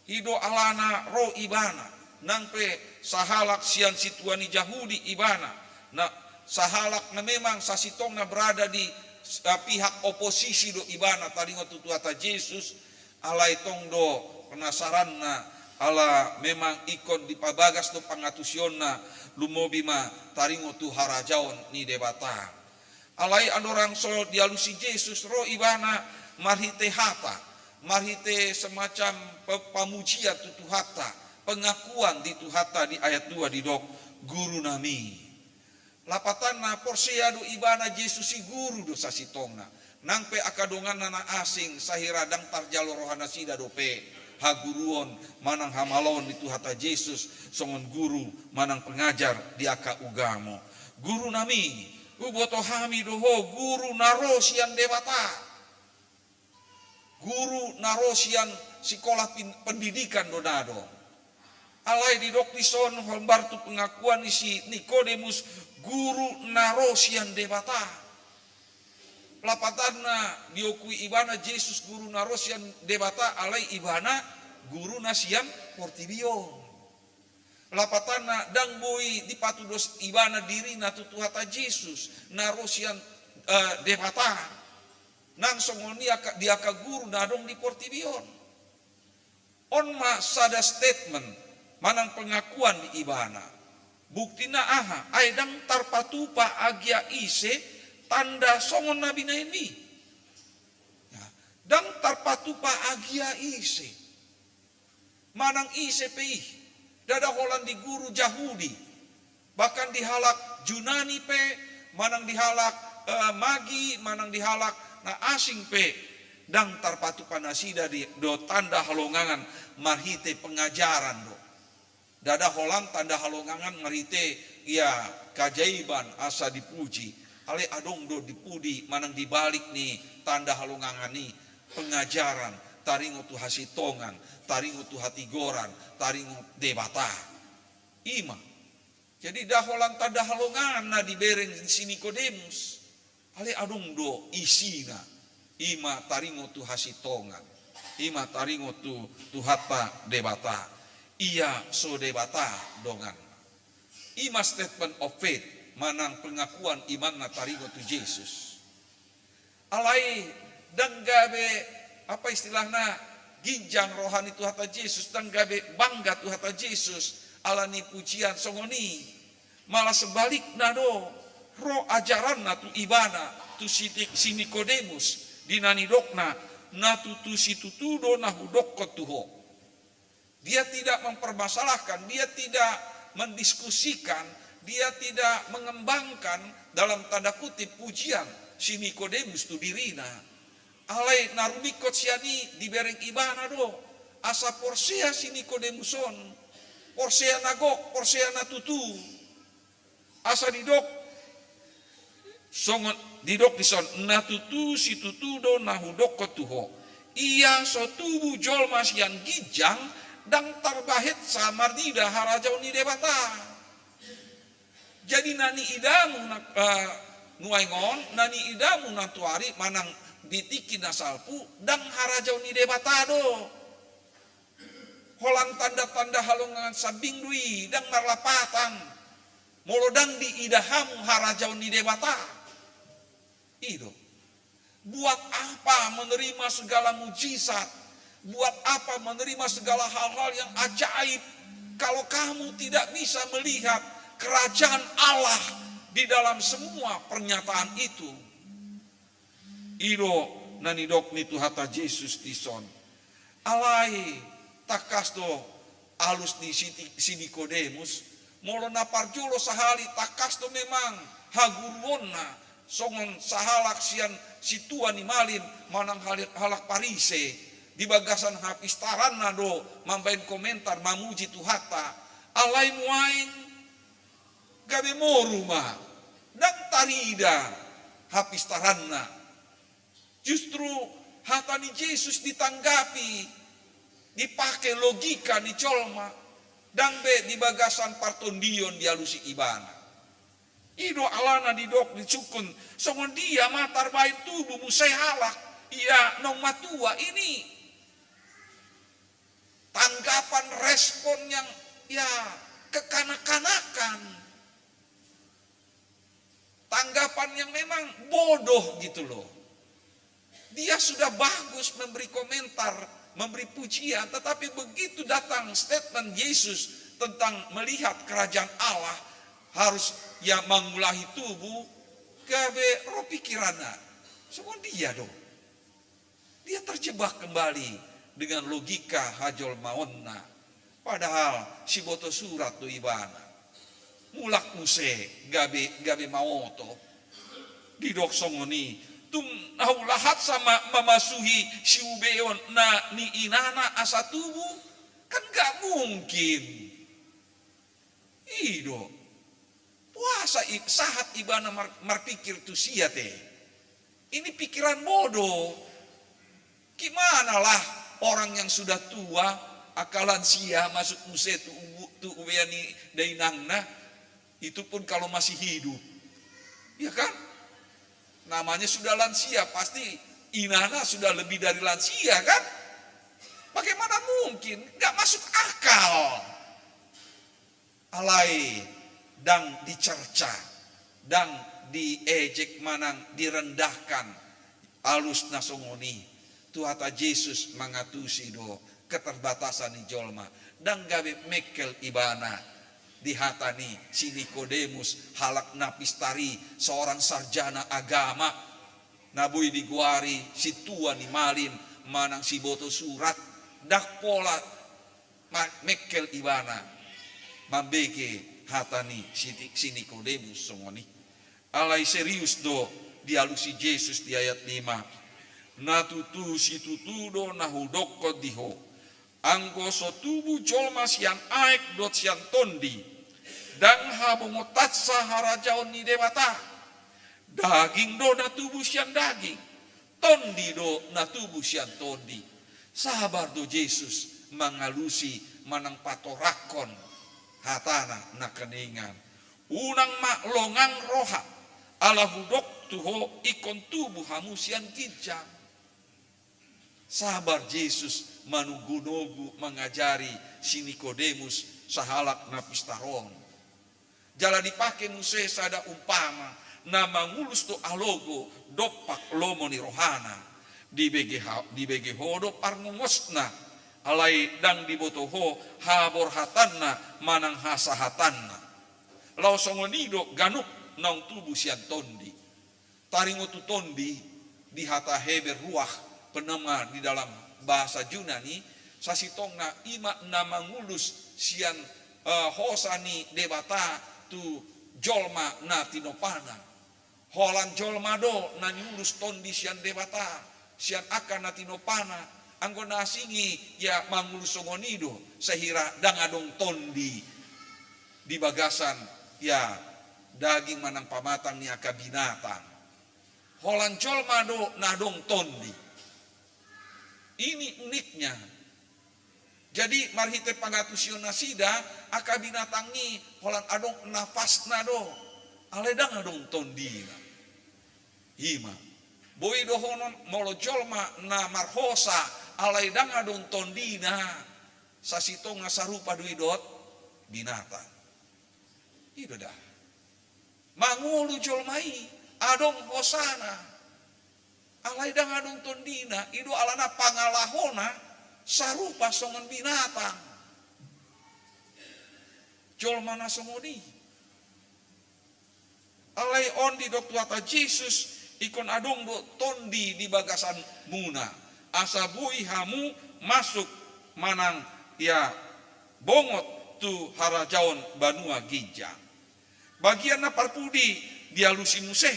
I do alana ro ibana, nang pe sahalak sian sintua ni Jahudi ibana, na sahalak na memang sasintongna berada di, eh, pihak oposisi do ibana taringot tu Tuhanta Jesus, alai tong do penasaranna, ala memang ingkon dipabagas do pangatusionna, lumobi ma taringot tu harajaon ni Debata. Alai andorang so dialusi Jesus, ro ibana marhite hata, marhite semacam pe-, pamujian tu Tuhanta, pengakuan di Tuhanta, di ayat dua didok, "Guru nami." Lapatanna, porsea do ibana Jesus i guru do sasintongna. Nang pe angka donganna na asing, sahira ndang tarjalo rohanasida dope haguruon manang hamalaon ni Tuhanta Jesus songon guru manang pengajar di angka ugamo. "Guru nami, huboto hami do Ho guru na ro sian Debata." Guru na ro sian sikola pin-, pendidikan do na adong. Alai didok dison, hombar tu pengakuan ni si Nikodemus, guru na ro sian Debata. Lapatanna, diakui ibana Jesus guru na ro sian Debata, alai ibana guru na sian portibi on. Lapatanna, ndang boi dipatudos ibana dirina tu Tuhanta Jesus na ro sian, eh, Debata, nang songon i angka, di angka guru na adong di portibi on. On ma sada statement manang pengakuan di ibana. Buktina aha? Ai ndang tarpatupa agia ise tanda songon na binahen i. Ya, ndang tarpatupa agia ise. Manang ise pe i, ndada holan di guru Jahudi, bahkan di halak Junani pe, manang di halak, eh, Magi, manang di halak na asing pe, ndang tarpatupa nasida di, do tanda halongangan marhite pengajaran do. Ndada holan tanda halongangan marhite ia keajaiban asa dipuji. Alai adong do di pudi manang di balik ni tanda halongangan i pengajaran, taringot tu hasintongan, taringot tu hatigoran, taringot Debata. I ma. Jadi ndada holan tanda halongangan na dibereng si Nikodemus. Alai adong do isina, i ma taringot tu hasintongan, i ma taringot tu Tuhanta Debata, ia so Debata donganna. I ma statement of faith, manang pengakuan imanna taringot tu Jesus. Alai ndang gabe, apa istilahna, ginjang roha ni Tuhanta Jesus, ndang gabe bangga Tuhanta Jesus ala ni pujian songon i. Malah sebalikna do, ro ajaranna tu ibana, tu si, si Nikodemus, di na nidokna, na tutu situtu do na hudokkon tu ho. Dia tidak mempermasalahkan, dia tidak mendiskusikan, dia tidak mengembangkan, dalam tanda kutip, pujian si Nikodemus tu dirina. Alai na rumingkot sian i dibereng ibana do, asa porsea si Nikodemus on, porsea na gok, porsea na tutu. Asa didok, songon didok dison, na tutu situtu do na hudokkon tu ho. Ia so tubu jolma sian ginjang, ndang tarbahensa marnida harajaon ni Debata. Jadi na niidamu na, eh, nuaeng on, na niidamu nantoari manang di tingki na salpu, ndang harajaon ni Debata do. Holan tanda-tanda halongangan sambing do i, ndang marlapatan molo ndang diida hamu harajaon ni Debata. I do. Buat apa menerima segala mujizat? Buat apa menerima segala hal-hal yang ajaib, kalau kamu tidak bisa melihat kerajaan Allah di dalam semua pernyataan itu? I do na nidok ni Tuhanta Jesus dison. Alai tangkas do alus ni si, si Nikodemus, molo na parjolo sahali tangkas do memang haguruonna songon sahalak sian sintua ni malim manang hal-, halak Parise, di bagasan hapistaranna do mambaen komentar mamuji Tuhanta. Alai nuaeng gabe moru ma, ndang tarida hapistaranna. Justru hata ni Jesus ditanggapi, dipake logika ni jolma, ndang be di bagasan partondion dialusi ibana. I do alana didok disungkun, songon dia ma tarbaen tubu muse halak ia naung matua ini? Tanggapan, respon yang, ya, kekanak-kanakan. Tanggapan yang memang bodoh gitu loh. Dia sudah bagus memberi komentar, memberi pujian, tetapi begitu datang statement Yesus tentang melihat kerajaan Allah harus ia mangulahi tubu, gabe ro pikiranna. Songon dia do. Dia terjebak kembali dengan logika hajolmaonna. Padahal siboto surat do ibana. Mulak muse gabe, gabe maoto. Didok songon i, tung na hulahatsa ma mamasuhi siubeon na ni inana asa tubu? Kan nggak mungkin. I do. Boasa i-, sahat ibana mar-, marpikir tusi ate? Ini pikiran bodoh. Gimana lah orang yang sudah tua, angka lansia masuk muse tu ubu-, tu ubean ni dainangna, itu pun kalau masih hidup. Ya kan? Namanya sudah lansia, pasti inana sudah lebih dari lansia kan? Bagaimana mungkin? Nggak masuk akal. Alai ndang dicerca, ndang diejek manang direndahkan alus na songon i. Tuhanta Jesus mangatusi do keterbatasan ni jolma. Ndang gabe mengkel ibana di hata ni si Nikodemus, halak na pistar i, seorang sarjana agama, na boi digoari sintua ni malim manang siboto surat. Ndang pola ma-, mengkel ibana mambege hata ni si, si Nikodemus songon i. Alai serius do dialusi Jesus di ayat lima. Na tutu situtu do na hudokkon di ho. Anggo so tubu jolma sian aek dohot sian tondi, ndang habongotansa harajaon ni Debata. Daging do na tubu sian daging, tondi do na tubu sian tondi. Sabar do Jesus mangalusi manang patorakkon hatana nangkiningan. Unang ma longang roha, ala hudok tu ho ingkon tubu hamu sian ginjang. Sabar Jesus manogunogu mangajari si Nikodemus sahalak na pistar on. Jala dipake muse sada umpama na mangulus do alogo dompak lomo ni rohana. Dibege ha-, dibege ho do parngongosna, alai ndang diboto ho haborhatanna manang hasahatanna. Laos songon i do ganup naung tubu sian tondi. Taringot tu tondi, di hata Heber ruach, pneuma di dalam bahasa Junani, sasintongna i ma na mangulus sian, eh, hosa ni Debata tu jolma na tinopana. Holan jolma do na niulus tondi sian Debata, sian angka na tinopana, anggo na asing i ia mangulus songon i do, sahira ndang adong tondi di bagasan ia daging manang pamatang ni angka binatang. Holan jolma do na adong tondi. Ini uniknya. Jadi marhite pangatusion nasida, angka binatang i holan adong nafasna do, alai ndang adong tondina. I ma. Boi dohonon molo jolma na marhosa alai ndang adong tondina. Sasintongna sarupa do i dohot binatang. I do da. Mangolu jolma i, adong hosana. Alai ndang adong tondina, i do alana pangalahona sarupa songon binatang. Jolma na songon i. Alai on didok Tuhanta Jesus, ingkon adong do tondi di bagasanmuna, asa boi hamu masuk manang ia bongot tu harajaon banua ginjang. Bagian na parpudi dialusi muse,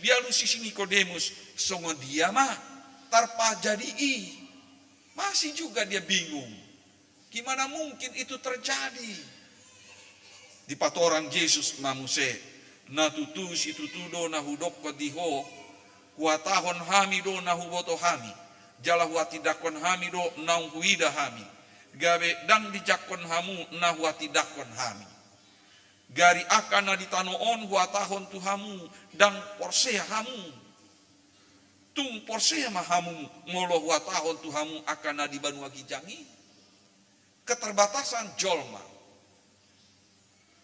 dialusi si Nikodemus, songon dia ma tarpajadi i. Masih juga dia bingung. Gimana mungkin itu terjadi? Dipatorang Jesus ma muse, na tutu situtu do na hudokkon di ho, huhatahon hami do na huboto hami, jala huhatindanghon hami do naung huida hami, gabe ndang dijangkon hamu na huhatindanghon hami. Gari angka na di tano on huhatahon tu hamu, ndang porsea hamu. Tung porsea ma hamu molo huhatahon tu hamu angka na di banua ginjang i? Keterbatasan jolma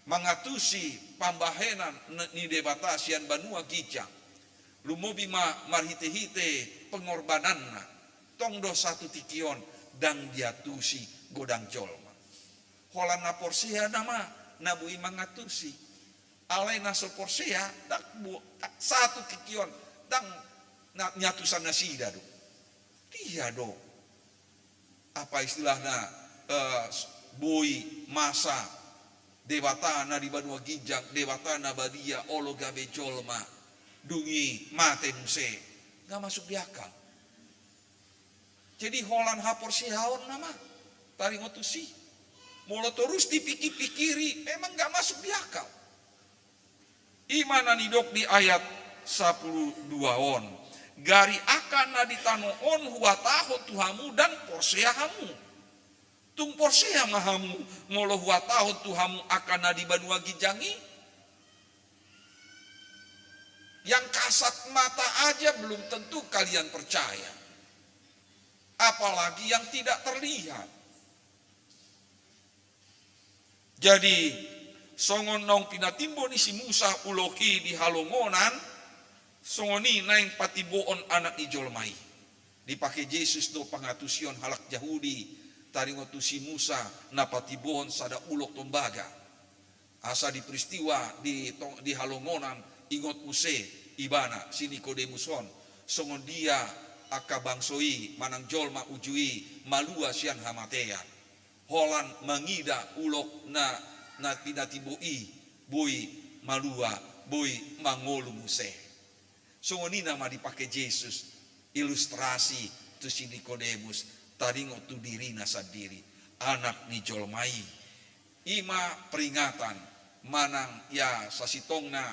mangantusi pambahenan ni Debata sian banua ginjang, lumobi ma marhitehite pengorbananna, tong do satu tingki on ndang diantusi godang jolma. Holan na porsea nama na boi mangantusi. Alai na so porsea, ndang bo-, satu tingki on ndang na-, niantusan nasida do. Dia do, apa istilahna, eh, boi masa Debata na di banua ginjang, Debata na badia, olo gabe jolma, dung i mate muse. Nggak masuk di akal. Jadi holan haporseaon nama taringot tusi. Molo torus dipikir-pikiri, memang nggak masuk di akal. I ma na nidok di ayat sapuluh dua on. Gari angka na di tano on huhatahon tu hamu ndang porsea hamu. Tung porsea ma hamu molo huhatahon tu hamu angka na di banua ginjang i? Yang kasat mata aja belum tentu kalian percaya. Apalagi yang tidak terlihat. Jadi, songon naung pinatimbo ni si Musa ulok i di halongonan, songon i naeng patimboon Anak ni jolma i. Dipake Jesus do pangantusion halak Jahudi, taringot tu si Musa na patimboon sada ulok tombaga. Asa di peristiwa di to-, di halongonan, ingot muse ibana si Nikodemus on, songon dia angka bangso i manang jolma uju i malua sian hamatean. Holan mangida ulok na, na pinatimbo i, boi malua, boi mangolu muse. Songon i nama dipake Jesus ilustrasi tu si Nikodemus, taringot tu dirina sandiri, Anak ni jolma i. I ma peringatan manang ia sasintongna,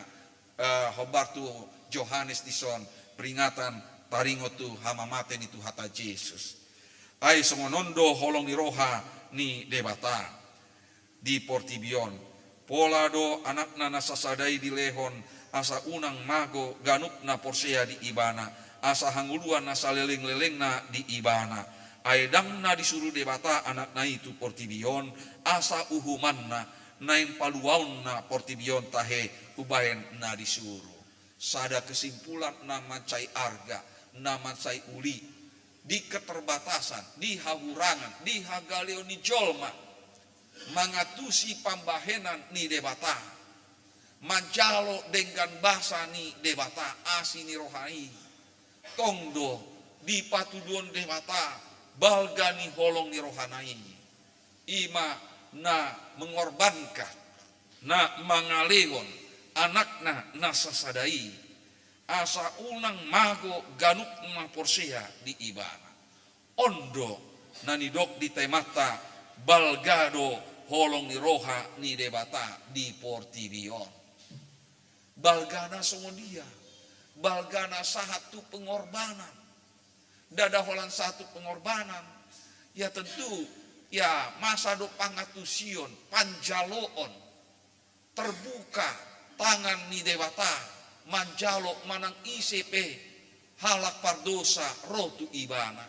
eh, hombar tu Johannes dison, peringatan taringot tu hamamate ni Tuhanta Jesus. Ai songon on do holong ni roha ni Debata di portibi on. Pola do Anakna na sasada i dilehon, asa unang mago ganup na porsea di Ibana, asa hangoluan na salelenglelengna di Ibana. Ai ndang na disuru Debata Anakna i tu portibi on, asa uhumanna, naeng paluaonna portibi on tahe umbahen na disuru. Sada kesimpulan na mansai arga, na mansai uli, di keterbatasan, di hahurangan, di hagaleon ni jolma, mangantusi pambahenan ni Debata, manjalo denggan basa ni Debata, asi ni roha i. Tong do dipatuduhon Debata balga ni holong ni rohana i. I ma na mengorbankan, na mangalehon Anakna na sasada i, asa unang mago ganup na porsea di Ibana. On do na nidok di temanta balga do holong ni roha ni Debata di portibi on. Balgana songon dia? Balgana sahat tu pengorbanan. Ndada holan sahat tu pengorbanan. Ya tentu, ya masa do pangantusion, panjaloon. Terbuka tangan ni Debata manjalo manang ise pe halak pardosa ro tu Ibana.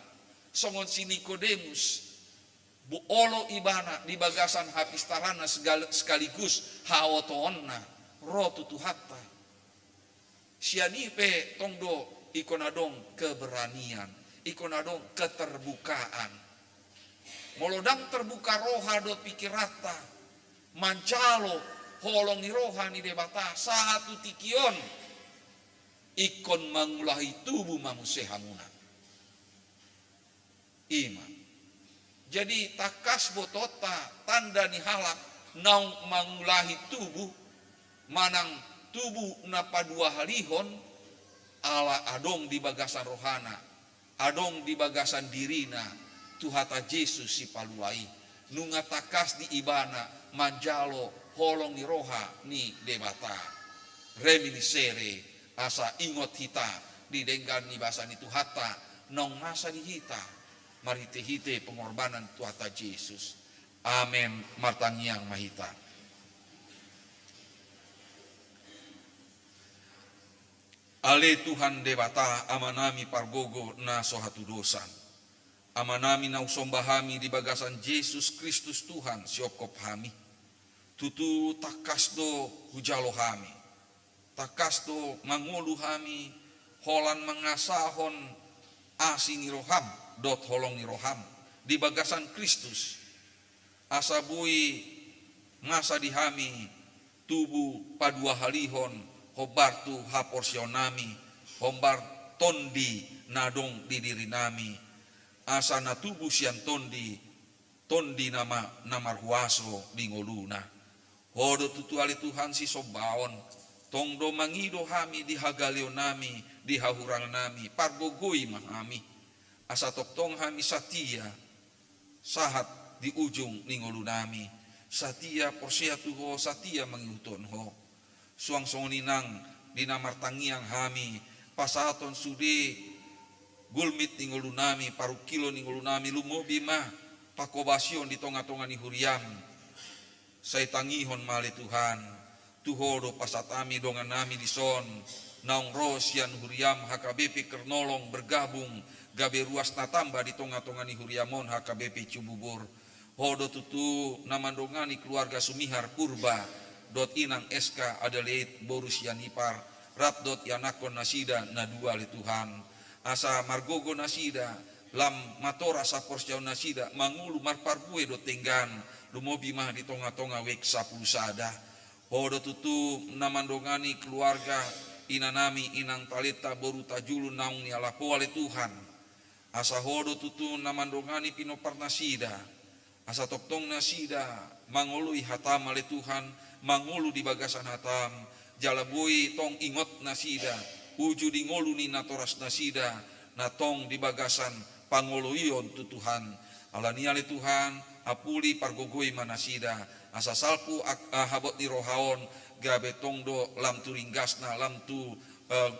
Songon si Nikodemus, Bo olo ibana di bagasan hapistaranna segal-, sekaligus haotoonna ro tu Tuhanta. Sian i pe tong do ingkon adong keberanian, ingkon adong keterbukaan. Molo ndang terbuka roha dohot pikiranta manjalo holong ni roha ni Debata sahat tu tingki on, ingkon mangulahi tubu ma muse hamuna. I ma. Jadi tangkas botoonta tanda ni halak naung mangulahi tubu manang tubu na paduahalihon, ala adong di bagasan rohana, adong di bagasan dirina tu hata Jesus Sipalua i. Nunga tangkas di ibana manjalo holong ni roha ni Debata. Reminiscere, asa ingot hita di denggan ni basa ni Tuhanta naung masa di hita marhitehite pengorbanan Tuhanta Jesus. Amen. Martangiang ma hita. Ale Tuhan Debata, Amanami pargogo na so hatudosan. Amanami na husomba hami di bagasan Jesus Kristus Tuhan, siongkop hami. Tutu tangkas do hujalo hami. Tangkas do mangolu hami holan mangasahon asi ni roham dohot holong ni roham di bagasan Kristus. Asa boi masa di hami tubu paduahalihon hombar tu haporseaonnami, hombar tondi na adong di dirinami. Asa na tubu sian tondi, tondi nama na marhuaso di ngoluna. Ho do tutu ale Tuhan sisombaon, tong do mangido hami di hagaleonnami, di hahurangannami, pargogoi ma hami. Asa tongtong hami satia, sahat di ujung ni ngolunami, satia porsea tu Ho, satia mangihuthon Ho. Suang songon i nang di na martangiang hami, pasahathon sude gulmit ni ngolunami, parungkilon ni ngolunami, lumobi ma pangkobasion di tongatonga ni huriam. Sai tangihon ma ale Tuhan, tu Ho do pasahat hami dongannami dison, naung ro sian huriam H K B P Kernolong bergabung, gabe ruas na tamba di tongatonga ni huriam on H K B P Cibubur. Ho do tutu na mandongani keluarga Sumihar Purba, dohot inang Eska Adelaide boru Sianipar, rap dohot ianakhon nasida na dua ale Tuhan. Asa margogo nasida, lam matoras haporseaon nasida, mangolu marparbue dohot denggan, lumobi ma di tongatonga wijk sampulu sada. Ho do tutu na mandongani keluarga inanami inang Talenta boru Tajulu naung nialap Ho ale Tuhan. Asa Ho do tutu na mandongani pinompar nasida. Asa tongtong nasida mangoloi hatam ale Tuhan, mangolu di bagasan hatam, jala boi tong ingot nasida, uju di ngolu ni natoras nasida, na tong di bagasan pangoloion tu Tuhan. Alani ale Tuhan, apuli pargogoi ma nasida, asa salpu ak-, ah, habot ni roha on, gabe tong do lam tu ringgasna, lam tu, eh,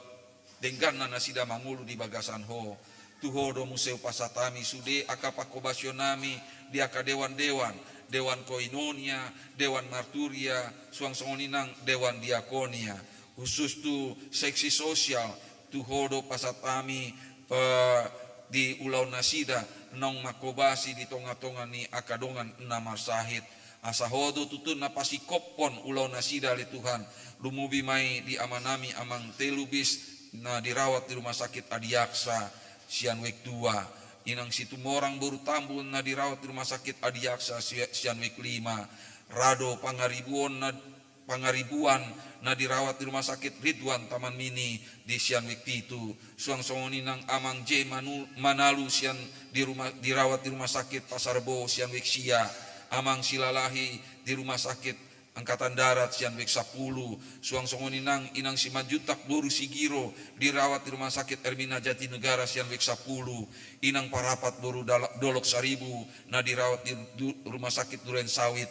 dengganna nasida mangolu di bagasan Ho. Tu Ho do muse hupasahat hami sude angka pangkobasionami di angka dewan-dewan, dewan koinonia, dewan marturia, suang songon i nang dewan diakonia. Khusus tu seksi sosial, tu Ho do pasahat hami, eh, di ulaon nasida naung mangkobasi di tongatonga ni angka dongan na marsahit. Asa Ho do tutu na pasingkophon ulaon nasida ale Tuhan. Lumobi ma i di amanami amang Telubis na dirawat di rumah sakit Adiaksa sian wijk dua. Inang Situmorang boru Tambun na dirawat di rumah sakit Adiaksa si-, sian wijk lima. Ra do Pangaribuon na, Pangaribuan na dirawat di rumah sakit Ridwan Taman Mini di sian wijk pitu. Suang songon i nang amang J Manu-, Manalu sian di rumah, dirawat di rumah sakit Pasar Bo sian wijk sia, amang Silalahi di rumah sakit Angkatan Darat sian wijk sampulu, suang songon i nang inang Simanjuntak boru Sigiro dirawat di rumah sakit Ermina Jatinegara sian wijk sampulu, inang Parapat boru Dala-, Dolok Saribu na dirawat di du-, rumah sakit Duren Sawit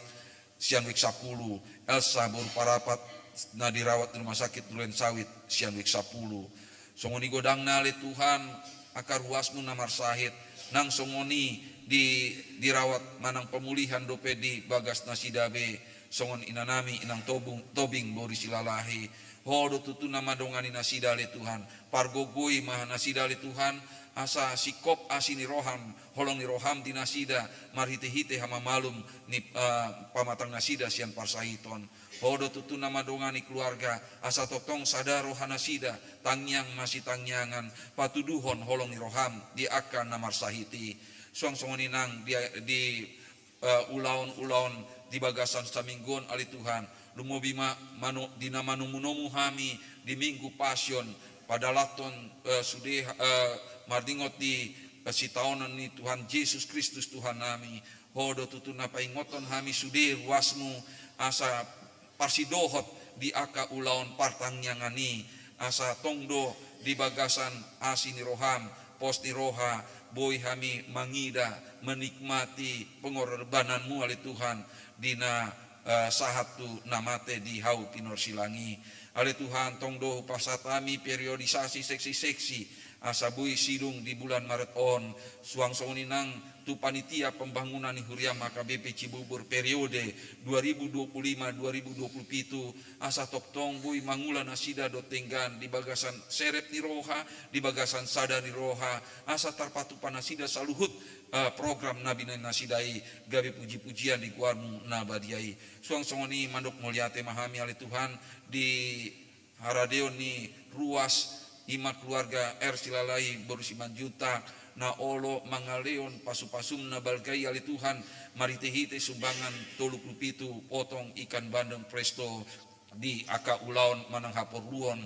sian wijk sampulu, Elsa boru Parapat na dirawat di rumah sakit Duren Sawit sian wijk sampulu. Songon i godangna ale Tuhan, angka ruasmu na marsahit, nang songon i di, dirawat manang pemulihan dope di bagas nasida be, songon inanami inang Tobung, Tobing boru Silalahi, Ho do tutu na mandongani nasida ale Tuhan. Pargogoi ma nasida ale Tuhan, asa singkop asi ni roham, holong ni roham di nasida, marhite-hite hamamalum ni, eh, pamatang nasida sian parsahiton. Ho do tutu na mandongani keluarga, asa tongtong sada roha nasida, tangiang masitangiangan, patuduhon holong ni roham di angka na marsahit i. Suang songon i nang di, di eh, ulaon-ulaon di bagasan saminggu on ale Tuhan. Lumobi ma mano-, di na manomu-nomu hami di Minggu Pasion, padalathon, eh, sude, eh, mardingot di, eh, sitaonon ni Tuhan Jesus Kristus Tuhan nami. Ho do tutu na paingothon hami sude ruasmu, asa parsidohot di angka ulaon partangiangan i, asa tong do di bagasan asi ni roham, pos ni roha, boi hami mangida, menikmati pengorbananmu ale Tuhan, di na, eh, sahat tu na mate di hau pinorsilang i. Ale Tuhan, tong do hupasahat hami periodisasi seksi-seksi, asa boi sidung di bulan Maret on, suang songon i nang tu panitia pembangunan ni huriam H K B P Cibubur periode dua ribu dua puluh lima dua ribu dua puluh pitu, asa tongtong boi mangula nasida dohot denggan di bagasan serep ni roha, di bagasan sada ni roha, asa tarpatupa nasida saluhut, eh, program na binahen nasida i, gabe puji-pujian di goarmu na badia i. Suang songon i mandok mauliate ma hami ale Tuhan di haradeon ni ruas, i ma keluarga R Silalai boru Simanjuntak, na olo mangalehon pasu-pasum na balga i ale Tuhan, marhite-hite sumbangan tolu pulu pitu potong ikan bandeng presto di angka ulaon manang haporluhon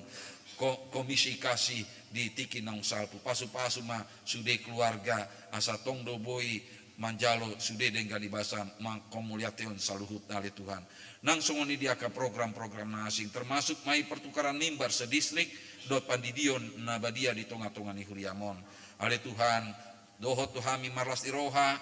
ko-, komisi kasih di tingki naung salpu. Pasu-pasu ma sude keluarga, asa tong do boi manjalo sude denggan ni basa manghamauliatehon saluhutna ale Tuhan. Nang songon i di angka program-program na asing, termasuk ma i pertukaran mimbar sedistrik, dohot pandidion na badia di tonga-tonga ni huriam on. Ale Tuhan, dohot tu hami marlas ni roha,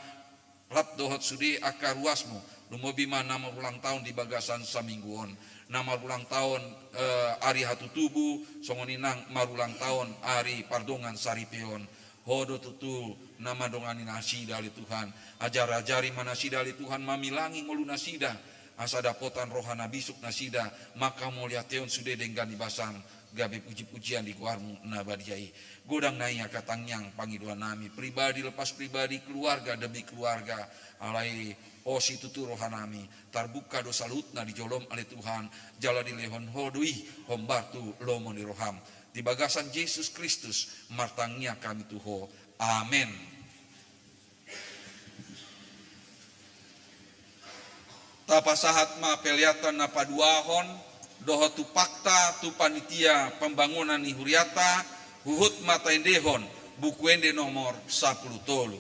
rap dohot sude angka ruasmu, lumobi ma na marulang taon di bagasan saminggu on. Na marulang taon, eh, ari hatutubu, songon i nang marulang taon ari pardongan saripeon. Ho do tutu na mandongani nasida ale Tuhan. Ajar-ajari ma nasida ale Tuhan, mamilangi ngolu nasida, asa dapotan roha na bisuk nasida, manghamauliatehon sude denggan ni basam, gabe puji-pujian di goarmu na badia i. Godang nai angka tangiang pangidoan nami, pribadi lepas pribadi, keluarga demi keluarga, alai posi tutu roha nami, tarbuka do saluhutna di jolom ale Tuhan, jala dilehon ho do i hombar tu lomo ni roham. Di bagasan Jesus Kristus martangiang hami tu ho. Amen. Tapasahat ma pelean na paduahon, dohot tupakta tu panitia pembangunan ni huriata, huhut ma taendehon Buku Ende nomor sampulu tolu.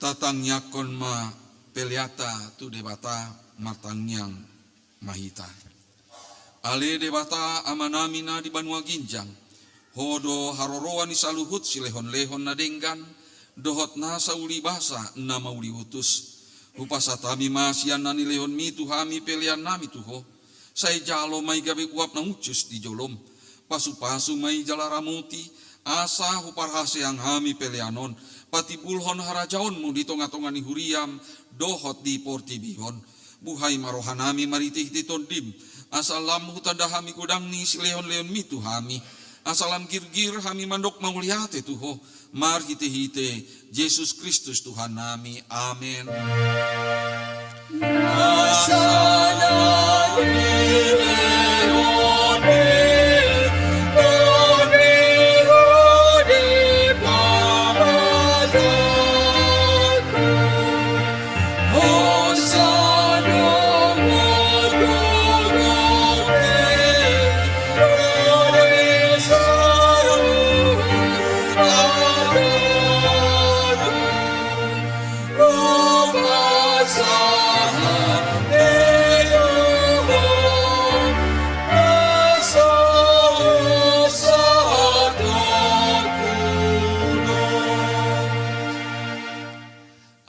Tatangiangkon ma peleanta tu Debata. Martangiang ma hita. Ale Debata Amanami na di banua ginjang, Ho do haroroan ni saluhut silehonlehon na denggan, dohot nasa ulibasa na mauliutus. Hupasahat hami ma sian na nilehonmi tu hami peleannami tu Ho. Sai jalo ma i gabe uap na uncus di jolom. Pasupasu ma i jala ramoti, asa huparhaseang hami pelean on patimbulhon harajaonmu di tongatonga ni huriam dohot di portibi on. Buhai ma rohanami marhitehite Tondim, asa lam hutanda hami godang ni silehonlehonmi tu hami, asa lam girgir hami mandok mauliate tu Ho, marhitehite Jesus Kristus Tuhannami. Amen.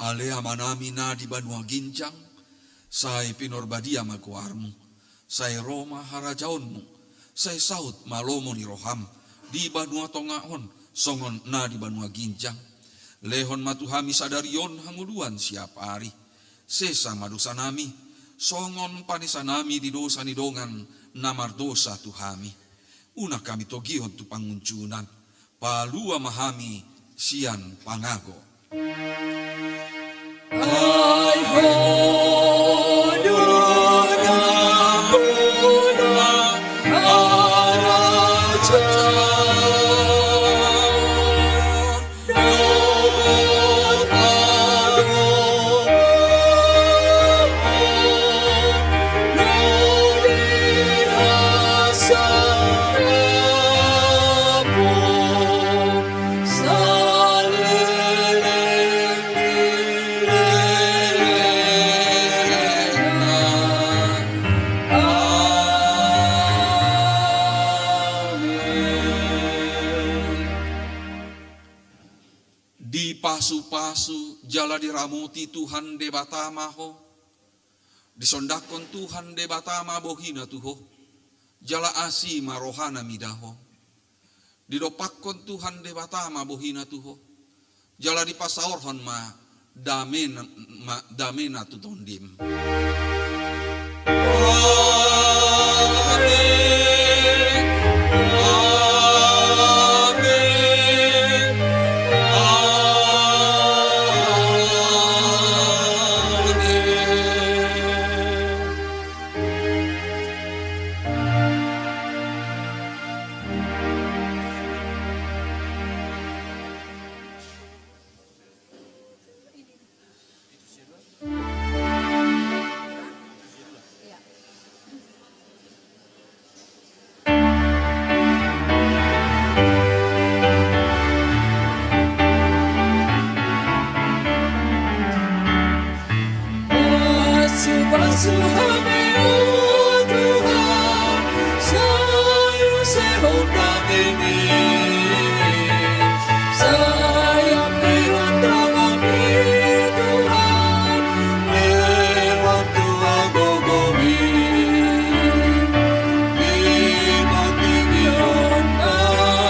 Ale Amanami na di banua ginjang, sai pinarbadia ma goarmu, sai ro ma harajaonmu, sai saut ma lomo ni roham di banua tonga on songon na di banua ginjang. Lehon ma tu hami sadari on hangoluan siapari. Sesa ma dosanami, songon panesanami di dosa ni dongan na mardosa tu hami. Unang hami togihon tu pangunjunan, palua ma hami sian pangago. Ai Ho do na bona harajaon. Dipasupasu jala diramoti Tuhan Debata ma ho. Disondangkon Tuhan Debata ma bohina tu ho, jala asi ma rohana mida ho. Didompakkon Tuhan Debata ma bohina tu ho, jala dipasaorhon ma damena, ma damena tu tondim. Amen. Amen. Amen.